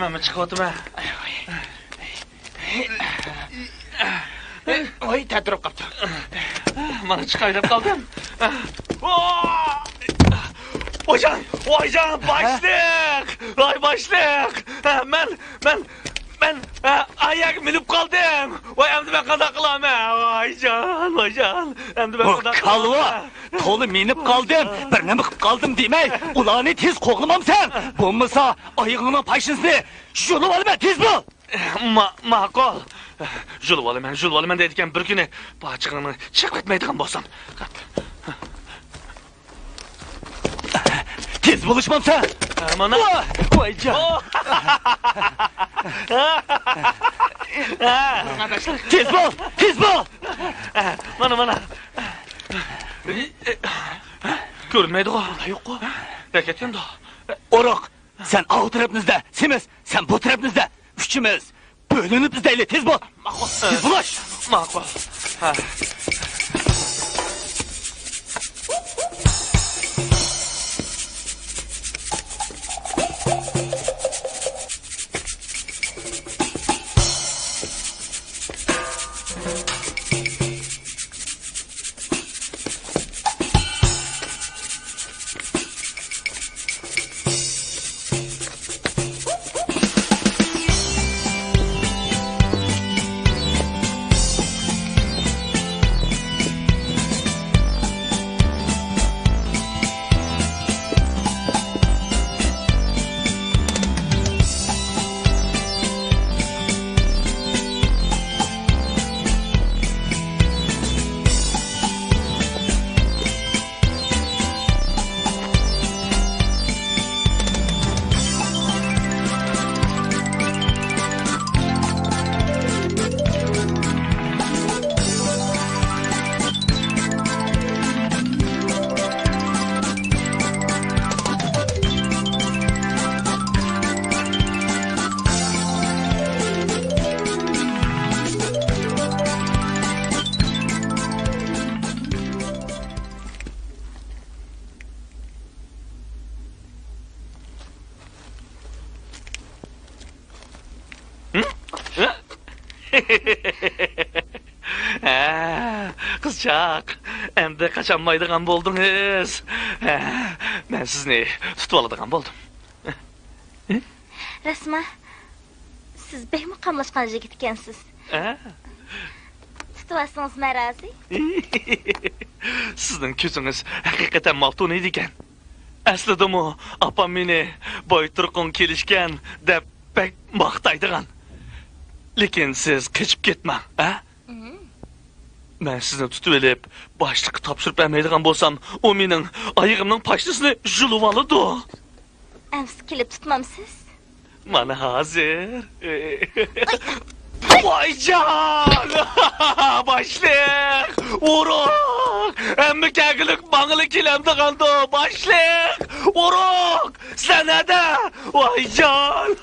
مەنمۇ چىقىۋاتىمەن. ۋاي، تەتۈرۈپ قاپتۇ. مانا چىقاي دەپ قالدىم. ۋايجان، ۋايجان، باشلىق! ۋاي، باشلىق! مەن، مەن، مەن، ئايەگە مىنىپ قالدىم. ۋاي، ئەمدى مەن قانداق قىلارمەن؟ ۋايجان، ۋايجان، ئەمدى مەن قانداق قىلارمەن؟ تولا مىنىپ قالدىم، بىر نېمە قىلىپ قالدىم دېمەي، ئۇلارنى تېز قوغلىمامسەن؟ بولمىسا ئايىغىڭنىڭ پاشنىسىنى يۇلۇپ ئالىمەن، تېز بول! ما-، ماقۇل. يۇلۇۋالىمەن، يۇلۇۋالىمەن دەيدىكەن، بىر كۈنى پاچىقىڭنى چىقىۋەتمەيدىغان بولسام. تېز بولۇشمامسەن؟ ھە، مانا. ۋاي، ۋايجان. تېز بول، تېز بول. مانا، مانا. كۆرۈنمەيدىغۇ. يوققۇ. نەگە كەتكەندۇ؟ ئورۇق. سەن ئاۋۇ تەرەپنى ئىزدە، سېمىز، سەن بۇ تەرەپنى ئىزدە. ئۈچىمىز بۆلۈنۈپ ئىزدەيلى، تېز بول! ماقۇل. تېز بولۇش! ماقۇل. ھە. ھە، قىزچاق، ئەمدى قاچالمايدىغان بولدىڭىز. ھە، مەن سىزنى تۇتۇۋالىدىغان بولدۇم. راستما، سىز بەكمۇ قاملاشقان يىگىت ئىكەنسىز. ھە؟ تۇتۇۋالسىڭىز مەن رازى. سىزنىڭ كۆزىڭىز ھەقىقەتەن ماختۇنىيدىكەن. ئەسلىدىمۇ ئاپام مېنى «بايتۇرقۇڭ كېلىشكەن» دەپ بەك ماختايدىغان. لېكىن سىز قېچىپ كەتمەڭ، ھە؟ مم. مەن سىزنى تۇتۇۋېلىپ، باشلىققا تاپشۇرۇپ بەرمەيدىغان بولسام، ئۇ مېنىڭ ئايىغىمنىڭ پاشنىسىنى يۇلۇۋالىدۇ. ئەمسە كېلىپ تۇتمامسىز؟ مانا ھازىر. ۋايجان! باشلىق! ئۇرۇق! ھەممە كەلگۈلۈك ماڭىلا كېلەمدىغاندۇ، باشلىق! ئۇرۇق! سەن نەدە؟ ۋايجان!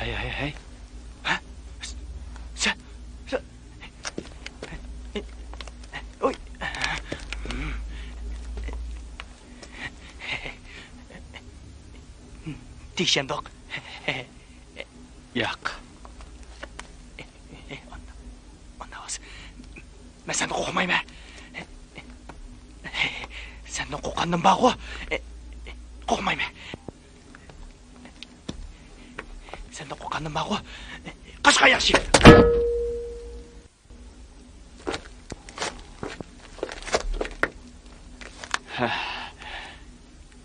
ھەي، ھەي، ھەي. ھە؟ سە-، سە-، ئۇي. تېگىشەمدۇق؟ ياق. ئۇنداق، ئۇنداق بولسا، مەن سەندىن قورقمايمەن. سەندىن قورققانلىرىم بارغۇ. قورقمايمەن. سەندىن قورققانلىرىم بارغۇ. قاچقان ياخشى.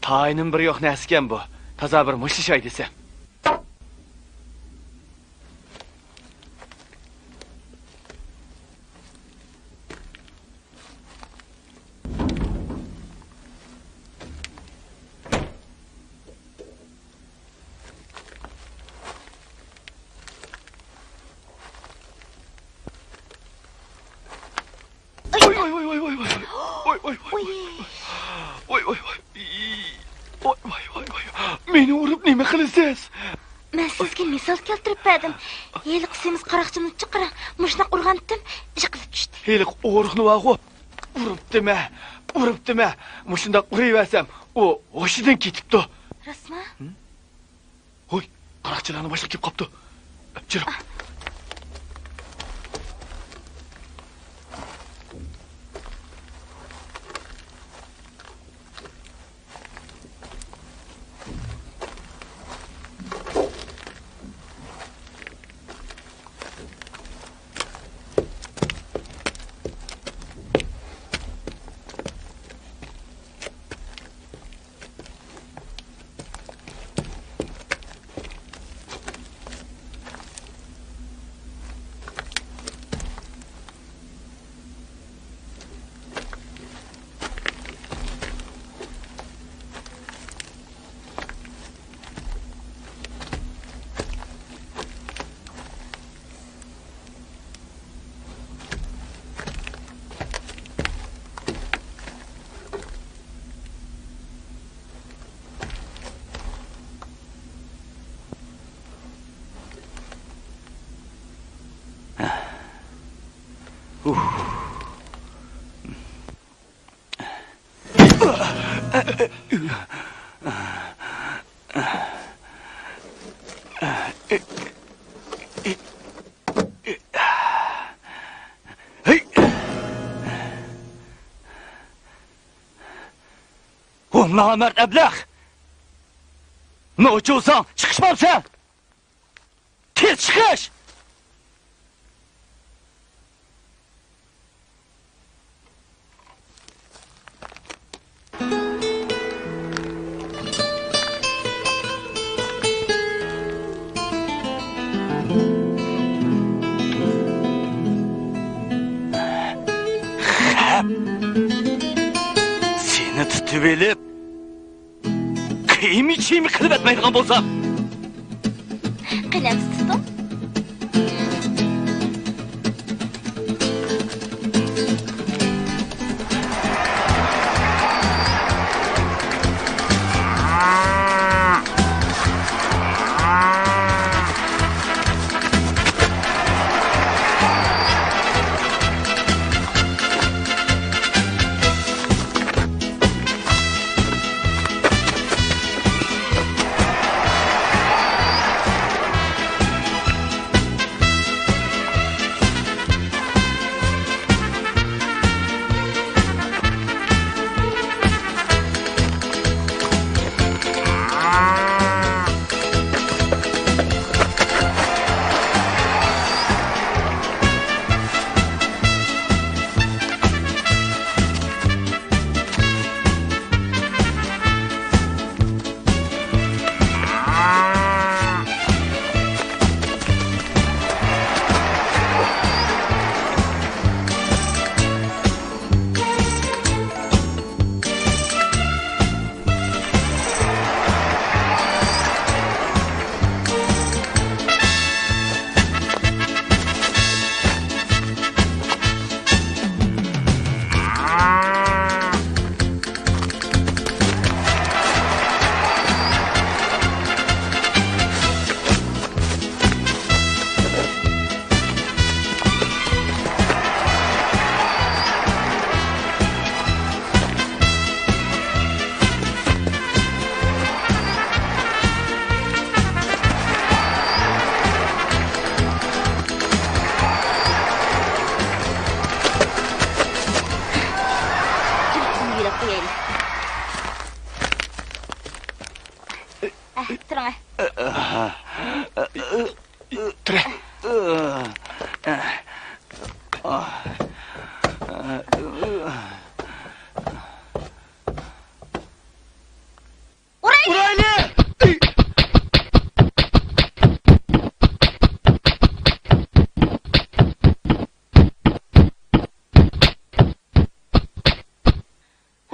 تايىنىمۇ بىر يوق نەرسىكەن بۇ. تازا بىر مۇشتلىشاي دېسەم. ۋاي، ۋاي، ۋاي. ۋاي، ۋاي، ۋاي. ۋاي، ۋاي، ۋاي. ۋاي، ۋاي، ۋاي، ۋاي. مېنى ئۇرۇپ نېمە قىلىسىز؟ مەن سىزگە مىسال كەلتۈرۈپ بەردىم. ھېلىقى سېمىز قاراقچىنى چىقىرىڭ. مۇشۇنداق ئۇرغانتىم، يىقىلىپ چۈشتى. ھېلىقى ئورۇقنى بارغۇ. ئۇرۇپتىمە، ئۇرۇپتىمە. مۇشۇنداق ئۇرۇۋەرسەم، ئۇ ھوشىدىن كېتىپتۇ. راستما؟ ھوي، قاراقچىلارنىڭ باشلىقى كېلىپ قاپتۇ. جۈرۈڭ. ھۇ، نامەرد ئەبلەخ! نوچۇزاڭ، چىقىشمامسەن؟ تېز چىقىش! سېنى تۇتۇۋېلىپ، كىيىم-ئىچىم قىلىپ ئەتمەيدىغان بولسام. قېنى ئەمسە تۇتۇڭ. تۇرۇڭ. تۇرە. ئۇرايلى! ئۇرايلى!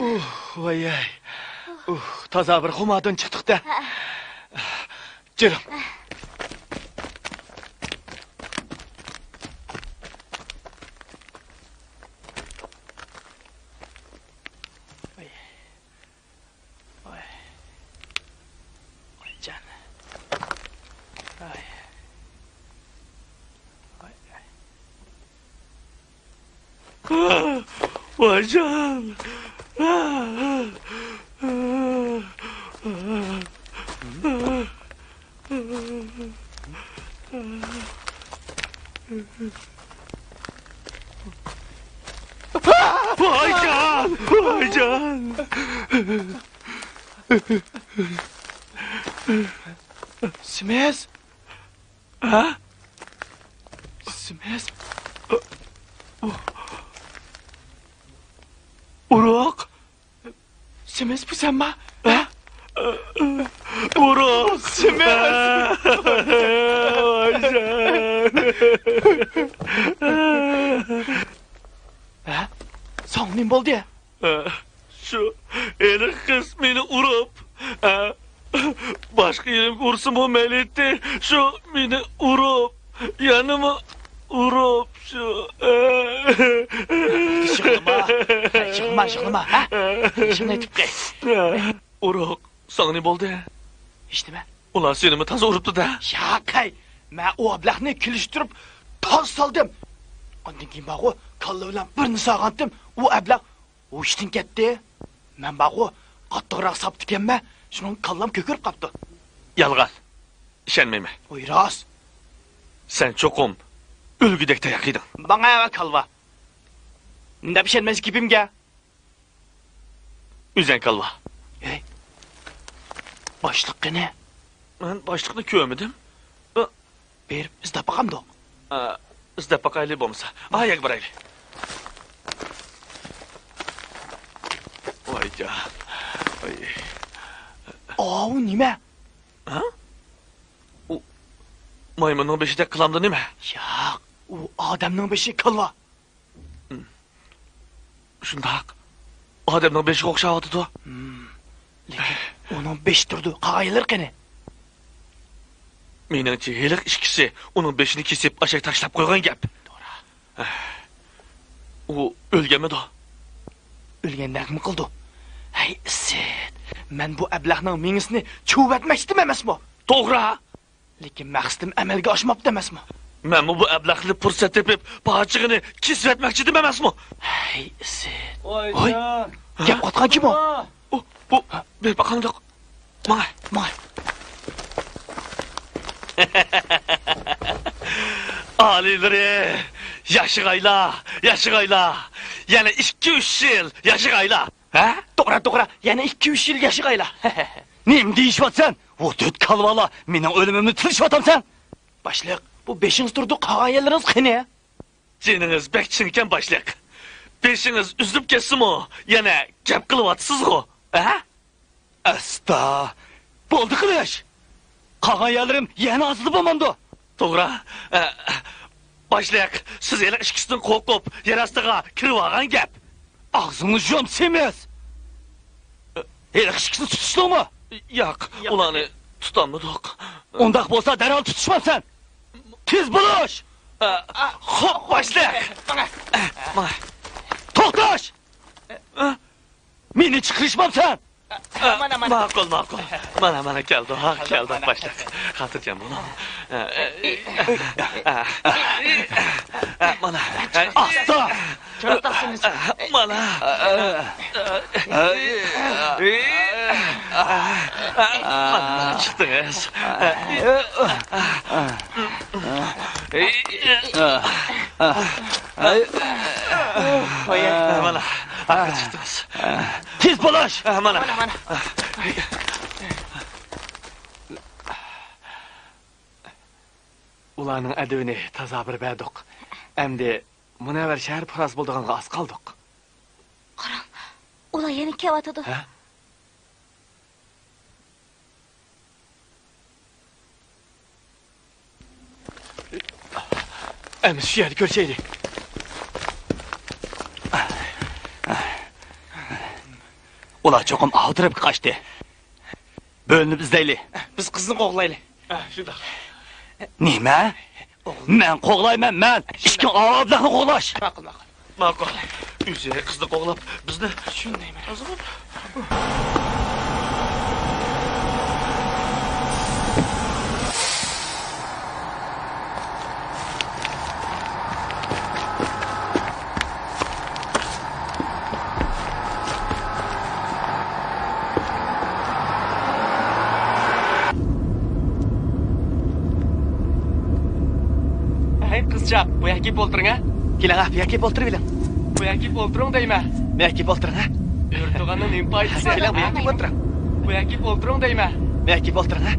ئۇھ، ۋاياي. ئۇھ، تازا بىر خۇماردىن چىقتۇق-دە. ھە. جېنىم. ۋاي. ۋاي. ۋايجان. ۋاي. ۋاي. ۋايجان. ۋايجان! ۋايجان! سىمىز! ھە؟ سىمىز؟ ئۇرۇق؟ سىمىز، بۇ سەنما؟ ھە؟ ئۇرۇق! سىمىز! ھە؟ ساڭا نېمە بولدى؟ شۇ ھېلىقى قىز مېنى ئۇرۇپ، باشقا يېرىمگە ئۇرسىمۇ مەيلى ئىدى، شۇ مېنى ئۇرۇپ، يەنىمۇ ئۇرۇپ، شۇ. يىغلىما، يىغلىما، يىغلىما، ھە؟ يىغلىما، ئۇرۇق، ساڭا نېمە بولدى؟ ھېچنېمە. ئۇلار سېنىمۇ تازا ئۇرۇپتۇ-دە. ياق ھەي، مەن ئۇ ئەبلەخنى كېلىشتۈرۈپ تاز سالدىم. ئاندىن كېيىن بارغۇ، كاللا بىلەن بىرنى سالغانتىم، ئۇ ئەبلەخ ھوشىدىن كەتتى. مەن بارغۇ، قاتتىقراق ساپتىكەنمەن، شۇنىڭ كاللام كۆكىرىپ قاپتۇ. يالغان. ئىشەنمەيمەن. ۋاي راست. سەن چوقۇم ئۆلگۈدەك تاياق يېدىڭ. ماڭا ئەۋە كالۋا. نېمە دەپ ئىشەنمەيسىز گېپىمگە؟ ئۆزەڭ كالۋا. ھەي، باشلىق قېنى؟ مەن باشلىقنى كۆرمىدىم. ئا. بېرىپ ئىزدەپ باقامدۇق؟ ئا، ئىزدەپ باقايلى بولمىسا. ئا، يەرگە بارايلى. ۋايجان. ۋاي. ئاۋۇ نېمە؟ ھە؟ ئۇ مايمۇننىڭ بېشىدەك قىلامدۇ نېمە؟ ياق، ئۇ ئادەمنىڭ بېشى، كالۋا. شۇنداق. ئادەمنىڭ بېشىغا ئوخشاۋاتىدۇ. ھىم. لېكىن ئۇنىڭ بېشى تۇرىدۇ. قالغان يەرلىرى قېنى؟ مېنىڭچە، ھېلىقى ئىككىسى ئۇنىڭ بېشىنى كېسىپ، ئاشاي تاشلاپ قويغان گەپ. توغرا. ئۇ ئۆلگەنمىدۇ؟ ئۆلگەندەكمۇ قىلىدۇ. ھەي، ئىسىت، مەن بۇ ئەبلەخنىڭ مېڭىسىنى چۇۋۇۋەتمەكچىدىم ئەمەسمۇ؟ توغرا. لېكىن مەقسىتىم ئەمەلگە ئاشماپتۇ ئەمەسمۇ؟ مەنمۇ بۇ ئەبلەخنى پۇرسەت تېپىپ، پاچىقىنى كېسىۋەتمەكچىدىم ئەمەسمۇ؟ ھەي، ئىسىت. ۋاي ۋوي، جان. گەپ قاتقان كىم ئۇ؟ ئۇ، بۇ، بىر باقاڭلىق. ماڭاي. ماڭاي. ئالىيلىرى، ياشىغايلا، ياشىغايلا. يەنە ئىككى، ئۈچ يىل ياشىغايلا. ھە؟ توغرا، توغرا. يەنە ئىككى، ئۈچ يىل ياشىغايلا. نېمە دېيىشىۋاتىسەن؟ ۋۇ تۆت كالۋالا، مېنىڭ ئۆلۈمۈمنى تىلىشىۋاتامسەن؟ باشلىق، بۇ بېشىڭىز تۇرىدۇ، قالغان يەرلىرىڭىز قېنى؟ جېنىڭىز بەك چىڭكەن، باشلىق. بېشىڭىز ئۈزۈلۈپ كەتسىمۇ، يەنە گەپ قىلىۋاتىسىزغۇ، ھە؟ ئاستا. بولدى قىلىش. قالغان يەرلىرىم يەنە ئازىدى بولمامدۇ؟ توغرا. ئە، باشلىق، سىز ھېلىقى ئىككىسىدىن قورقۇپ، يەر ئاستىغا كىرىۋالغان گەپ. ئاغزىڭنى يۇم، سېمىز! ھېلىقى ئىككىسىنى تۇتۇشتۇڭمۇ؟ ياق، ياق. ئۇلارنى تۇتالمىدۇق. ئۇنداق بولسا، دەرھال تۇتۇشمامسەن! تېز بولۇش! ئە، خوپ، باشلىق! ماڭا. توختاش! ئە؟ مېنى چىقىرىشمامسەن! ئە، مانا، مانا. ماقۇل، ماقۇل. مانا، مانا كەلدۇق، ھا، كەلدۇق، مانا. باشلىق. خاتىرجەم بولۇڭ. ئە، ئە، ئە، ئە، مانا. ئاستا! مانا. مانا، چىقتىڭىز. مانا، چىقتىڭىز. تېز بولۇش! مانا. مانا، مانا. ئۇلارنىڭ ئەدىۋىنى تازا بىر بەردۇق. ئەمدى مۇنەۋۋەر شەھەر پۇراز بولىدىغانغا ئاز قالدۇق. قاراڭ، ئۇلار يەنە كېلىۋاتىدۇ. ھە؟ ئەمىسە شۇ يەردە كۆرۈشەيلى. ئۇلار چوقۇم ئاۋۇ تەرەپكە قاچتى. بۆلۈنۈپ ئىزدەيلى. بىز قىزنى قوغلايلى. ھە، شۇنداق. نېمە؟ مەن قوغلايمەن، مەن. ئىككىڭ ئاۋۇ ئابلەخنى قوغلاش. ماقۇل، ماقۇل. ماقۇل. ئۆزى قىزنى قوغلاپ، بىزنى. شۇندايمەن. ھەي، قىزچاق، بۇ يەرگە كېلىپ ئولتۇرۇڭ، ھە؟ كېلىڭ، ھە، بۇ يەرگە كېلىپ ئولتۇرۇۋېلىڭ. بۇ يەرگە كېلىپ ئولتۇرۇڭ دەيمەن. بۇ يەرگە كېلىپ ئولتۇرۇڭ، ھە؟ ئۆرە تۇرغاننىڭ نېمە پايدىسى؟ كېلىڭ، بۇ يەرگە كېلىپ ئولتۇرۇڭ. بۇ يەرگە كېلىپ ئولتۇرۇڭ دەيمەن. بۇ يەرگە كېلىپ ئولتۇرۇڭ، ھە؟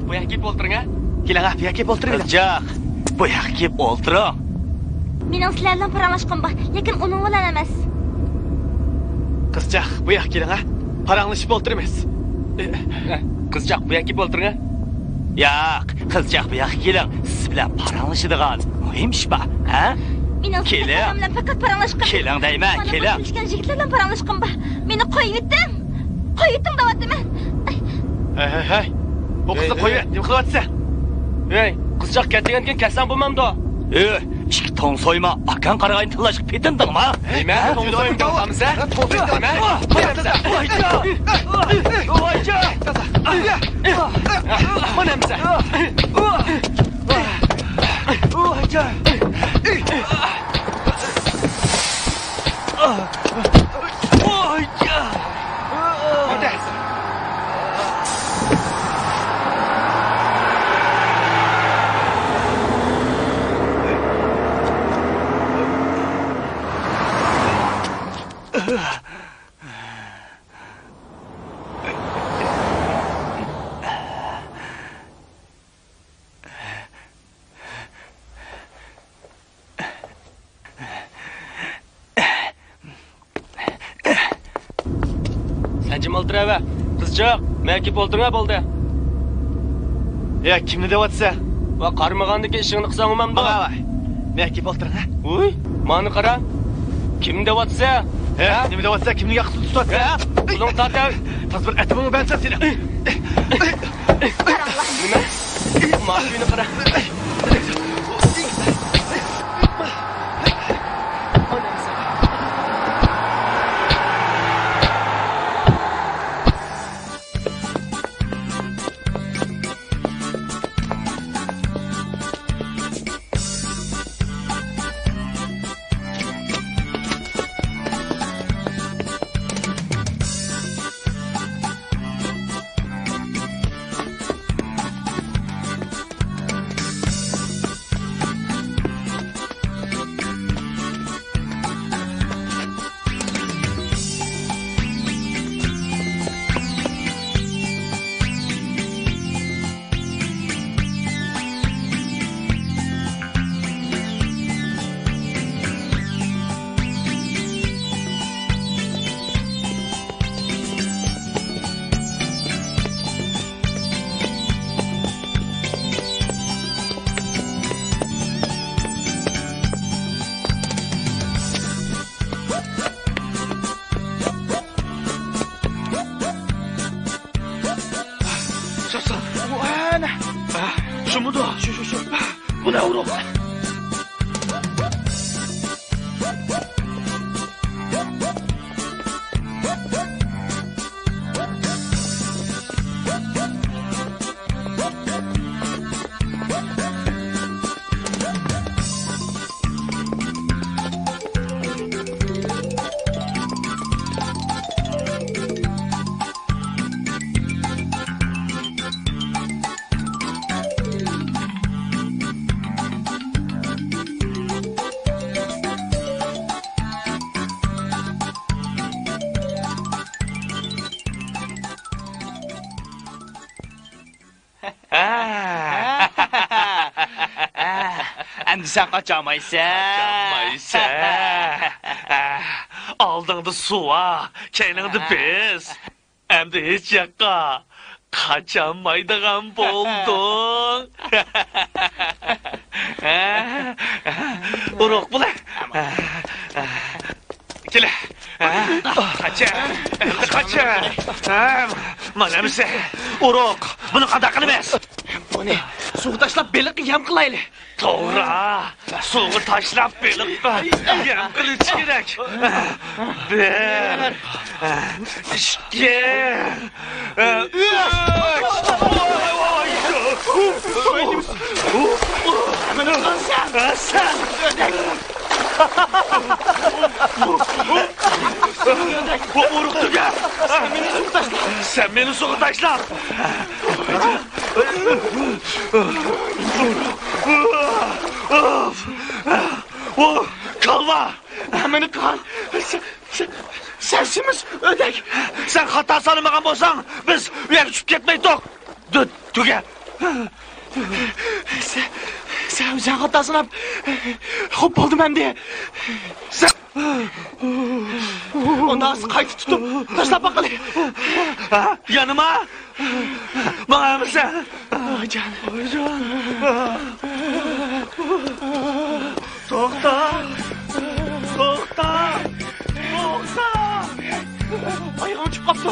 بۇ يەرگە كېلىپ ئولتۇرۇڭ، ھە؟ كېلىڭ، ھە، بۇ يەرگە كېلىپ ئولتۇرۇۋېلىڭ. قىزچاق، بۇ يەرگە كېلىپ ئولتۇرۇڭ. مېنىڭ سىلەر بىلەن پاراڭلاشقۇم بار، لېكىن ئۇنىڭ بىلەن ئەمەس. قىزچاق، بۇ ياققا كېلىڭە. پاراڭلىشىپ ئولتۇرىمىز. قىزچاق، بۇ ياققا كېلىپ ئولتۇرۇڭە. ياق، قىزچاق، بۇ ياققا كېلىڭ. سىز بىلەن پاراڭلىشىدىغان مۇھىم ئىش بار، ھە؟ مېنىڭ سىز كېلىڭ. ئادەم بىلەن پەقەت پاراڭلاشقۇم. كېلىڭ دەيمەن، مانا بۇ كېلىڭ. كېلىشكەن يىگىتلەر بىلەن پاراڭلاشقۇم بار. مېنى قويۇۋېتىڭ. قويۇۋېتىڭ دەۋاتىمەن. ھەي، ھەي، ھەي. بۇ قىزنى ھەي، قويۇۋەت، ھەي. نېمە قىلىۋاتىسەن؟ ھەي، قىزچاق كەتتىگەندىن كېيىن كەتسەڭ بولمامدۇ؟ ھەي، ئىككى توڭ سويما، ئاكاڭ قارىغاينى تىللاشقا پېتىندىڭما؟ ھەي، مەن ھە؟ توڭ سويما دەۋاتامسەن؟ توڭ سويما دەۋاتامسەن؟ ۋايجان! ۋايجان! مانا ئەمسە. ۋايجان! سەن جىم ئولتۇرۇۋەر. قىزچاق، مەن كېلىپ ئولتۇرۇڭ، بولدى. يا، كىمنى دەۋاتىسەن؟ ۋا، قارىمىغاندىكى ئىشىڭنى قىلساڭ بولمامدۇ؟ ماڭا ۋاي. مەن كېلىپ ئولتۇرۇڭ، ھە؟ ۋۇي، مانا قارا. كىمنى دەۋاتىسەن؟ ھە؟ ھە؟ نېمە دەۋاتىسەن؟ كىمنى ياقىسىنى تۇتۇۋاتىسەن؟ ھە؟ قولۇڭنى تارت، ھە! تازا بىر ئەتىۋىڭ بەرسەم سېنى. قاراڭلار. نېمە؟ ماشىنا قارا. شۇمىدۇ؟ شۇ، شۇ، شۇ. بۇ نە ئۇرۇق؟ سەن قاچالمايسەن. قاچالمايسەن. ئالدىڭدا سۇ بار، كەينىڭدە بىز. ئەمدى ھېچ ياققا قاچالمايدىغان بولدۇڭ. ئۇرۇق بۇلار. كېلە. قاچا. قاچا. مانا ئەمىسە. ئۇرۇق. بۇنى قانداق قىلىمىز؟ بۇنى سۇغا تاشلاپ بېلىققا يەم قىلايلى. توغرا. سۇغا تاشلاپ بېلىققا يەم قىلىش كېرەك. بىر، ئىككى، ئۈچ. بۇ ئۇرۇق تۈگە. سەن مېنى سۇغا تاشلا. ئۇ كالۋا! مېنى قال! سەن، سەن، سەن سېمىز ئۆدەك! سەن خاتا سانىمىغان بولساڭ، بىز ئۇ يەرگە چۈشۈپ كەتمەيتتۇق! دۈت، تۈگە! سەن، سەن ئۆزۈڭ خاتا ساناپ، خوپ بولدۇم ئەمدى! سەن ئۇنى قايتا تۇتۇپ، تاشلاپ باققىلى! ھە؟ يەنىما؟ ماڭامسەن؟ ۋايجان. ۋايجان. توختا! توختا! توختا! ئايىغىم چۈشۈپ قاپتۇ.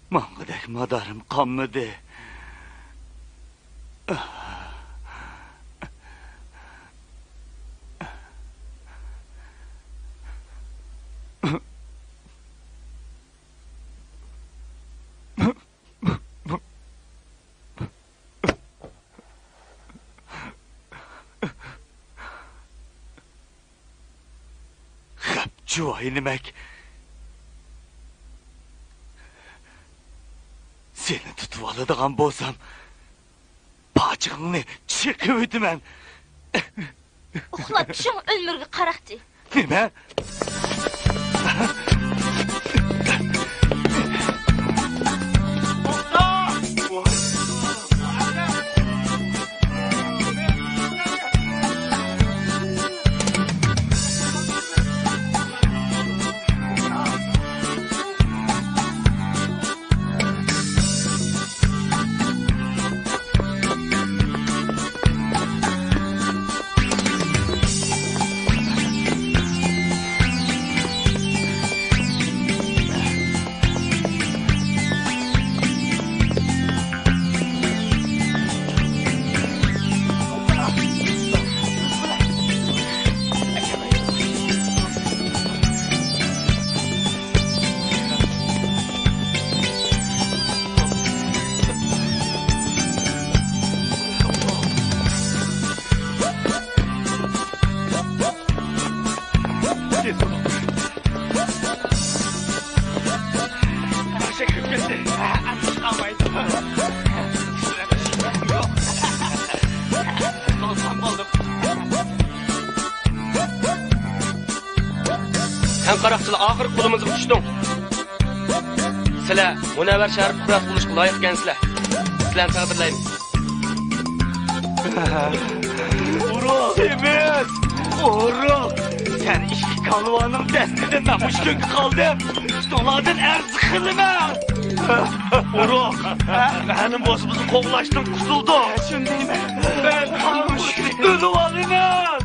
ماڭغۇدەك مادارىم قالمىدى. خەپ جۇۋايى نېمەك؟ سېنى تۇتۇۋالىدىغان بولسام، پاچىقىڭنى چېقىۋېتىمەن. ئۇخلاپ چۈشۈڭ ئۆلمۈرگە قاراقچى. نېمە؟ سەن قاراقچىلار ئاخىرقى قولىمىزغا چۈشتۈڭ. سىلەر مۇنەۋۋەر شەھەر پۇقراسى بولۇشقا لايىق ئىكەنسىلەر. سىلەرنى تەقدىرلەيمىز. سېمىز! ئورۇق! سەن ئىككى كالۋانىڭ دەستىدە مەن مۇشۇ كۈنگە قالدىم. ئۇلاردىن ئەرز قىلىمەن. ئورۇق! مەنىم بولسا بىزنى قوغلاشتىن قۇتۇلدۇق. شۇندايمەن. مەن ئۆلۈۋالىمەن.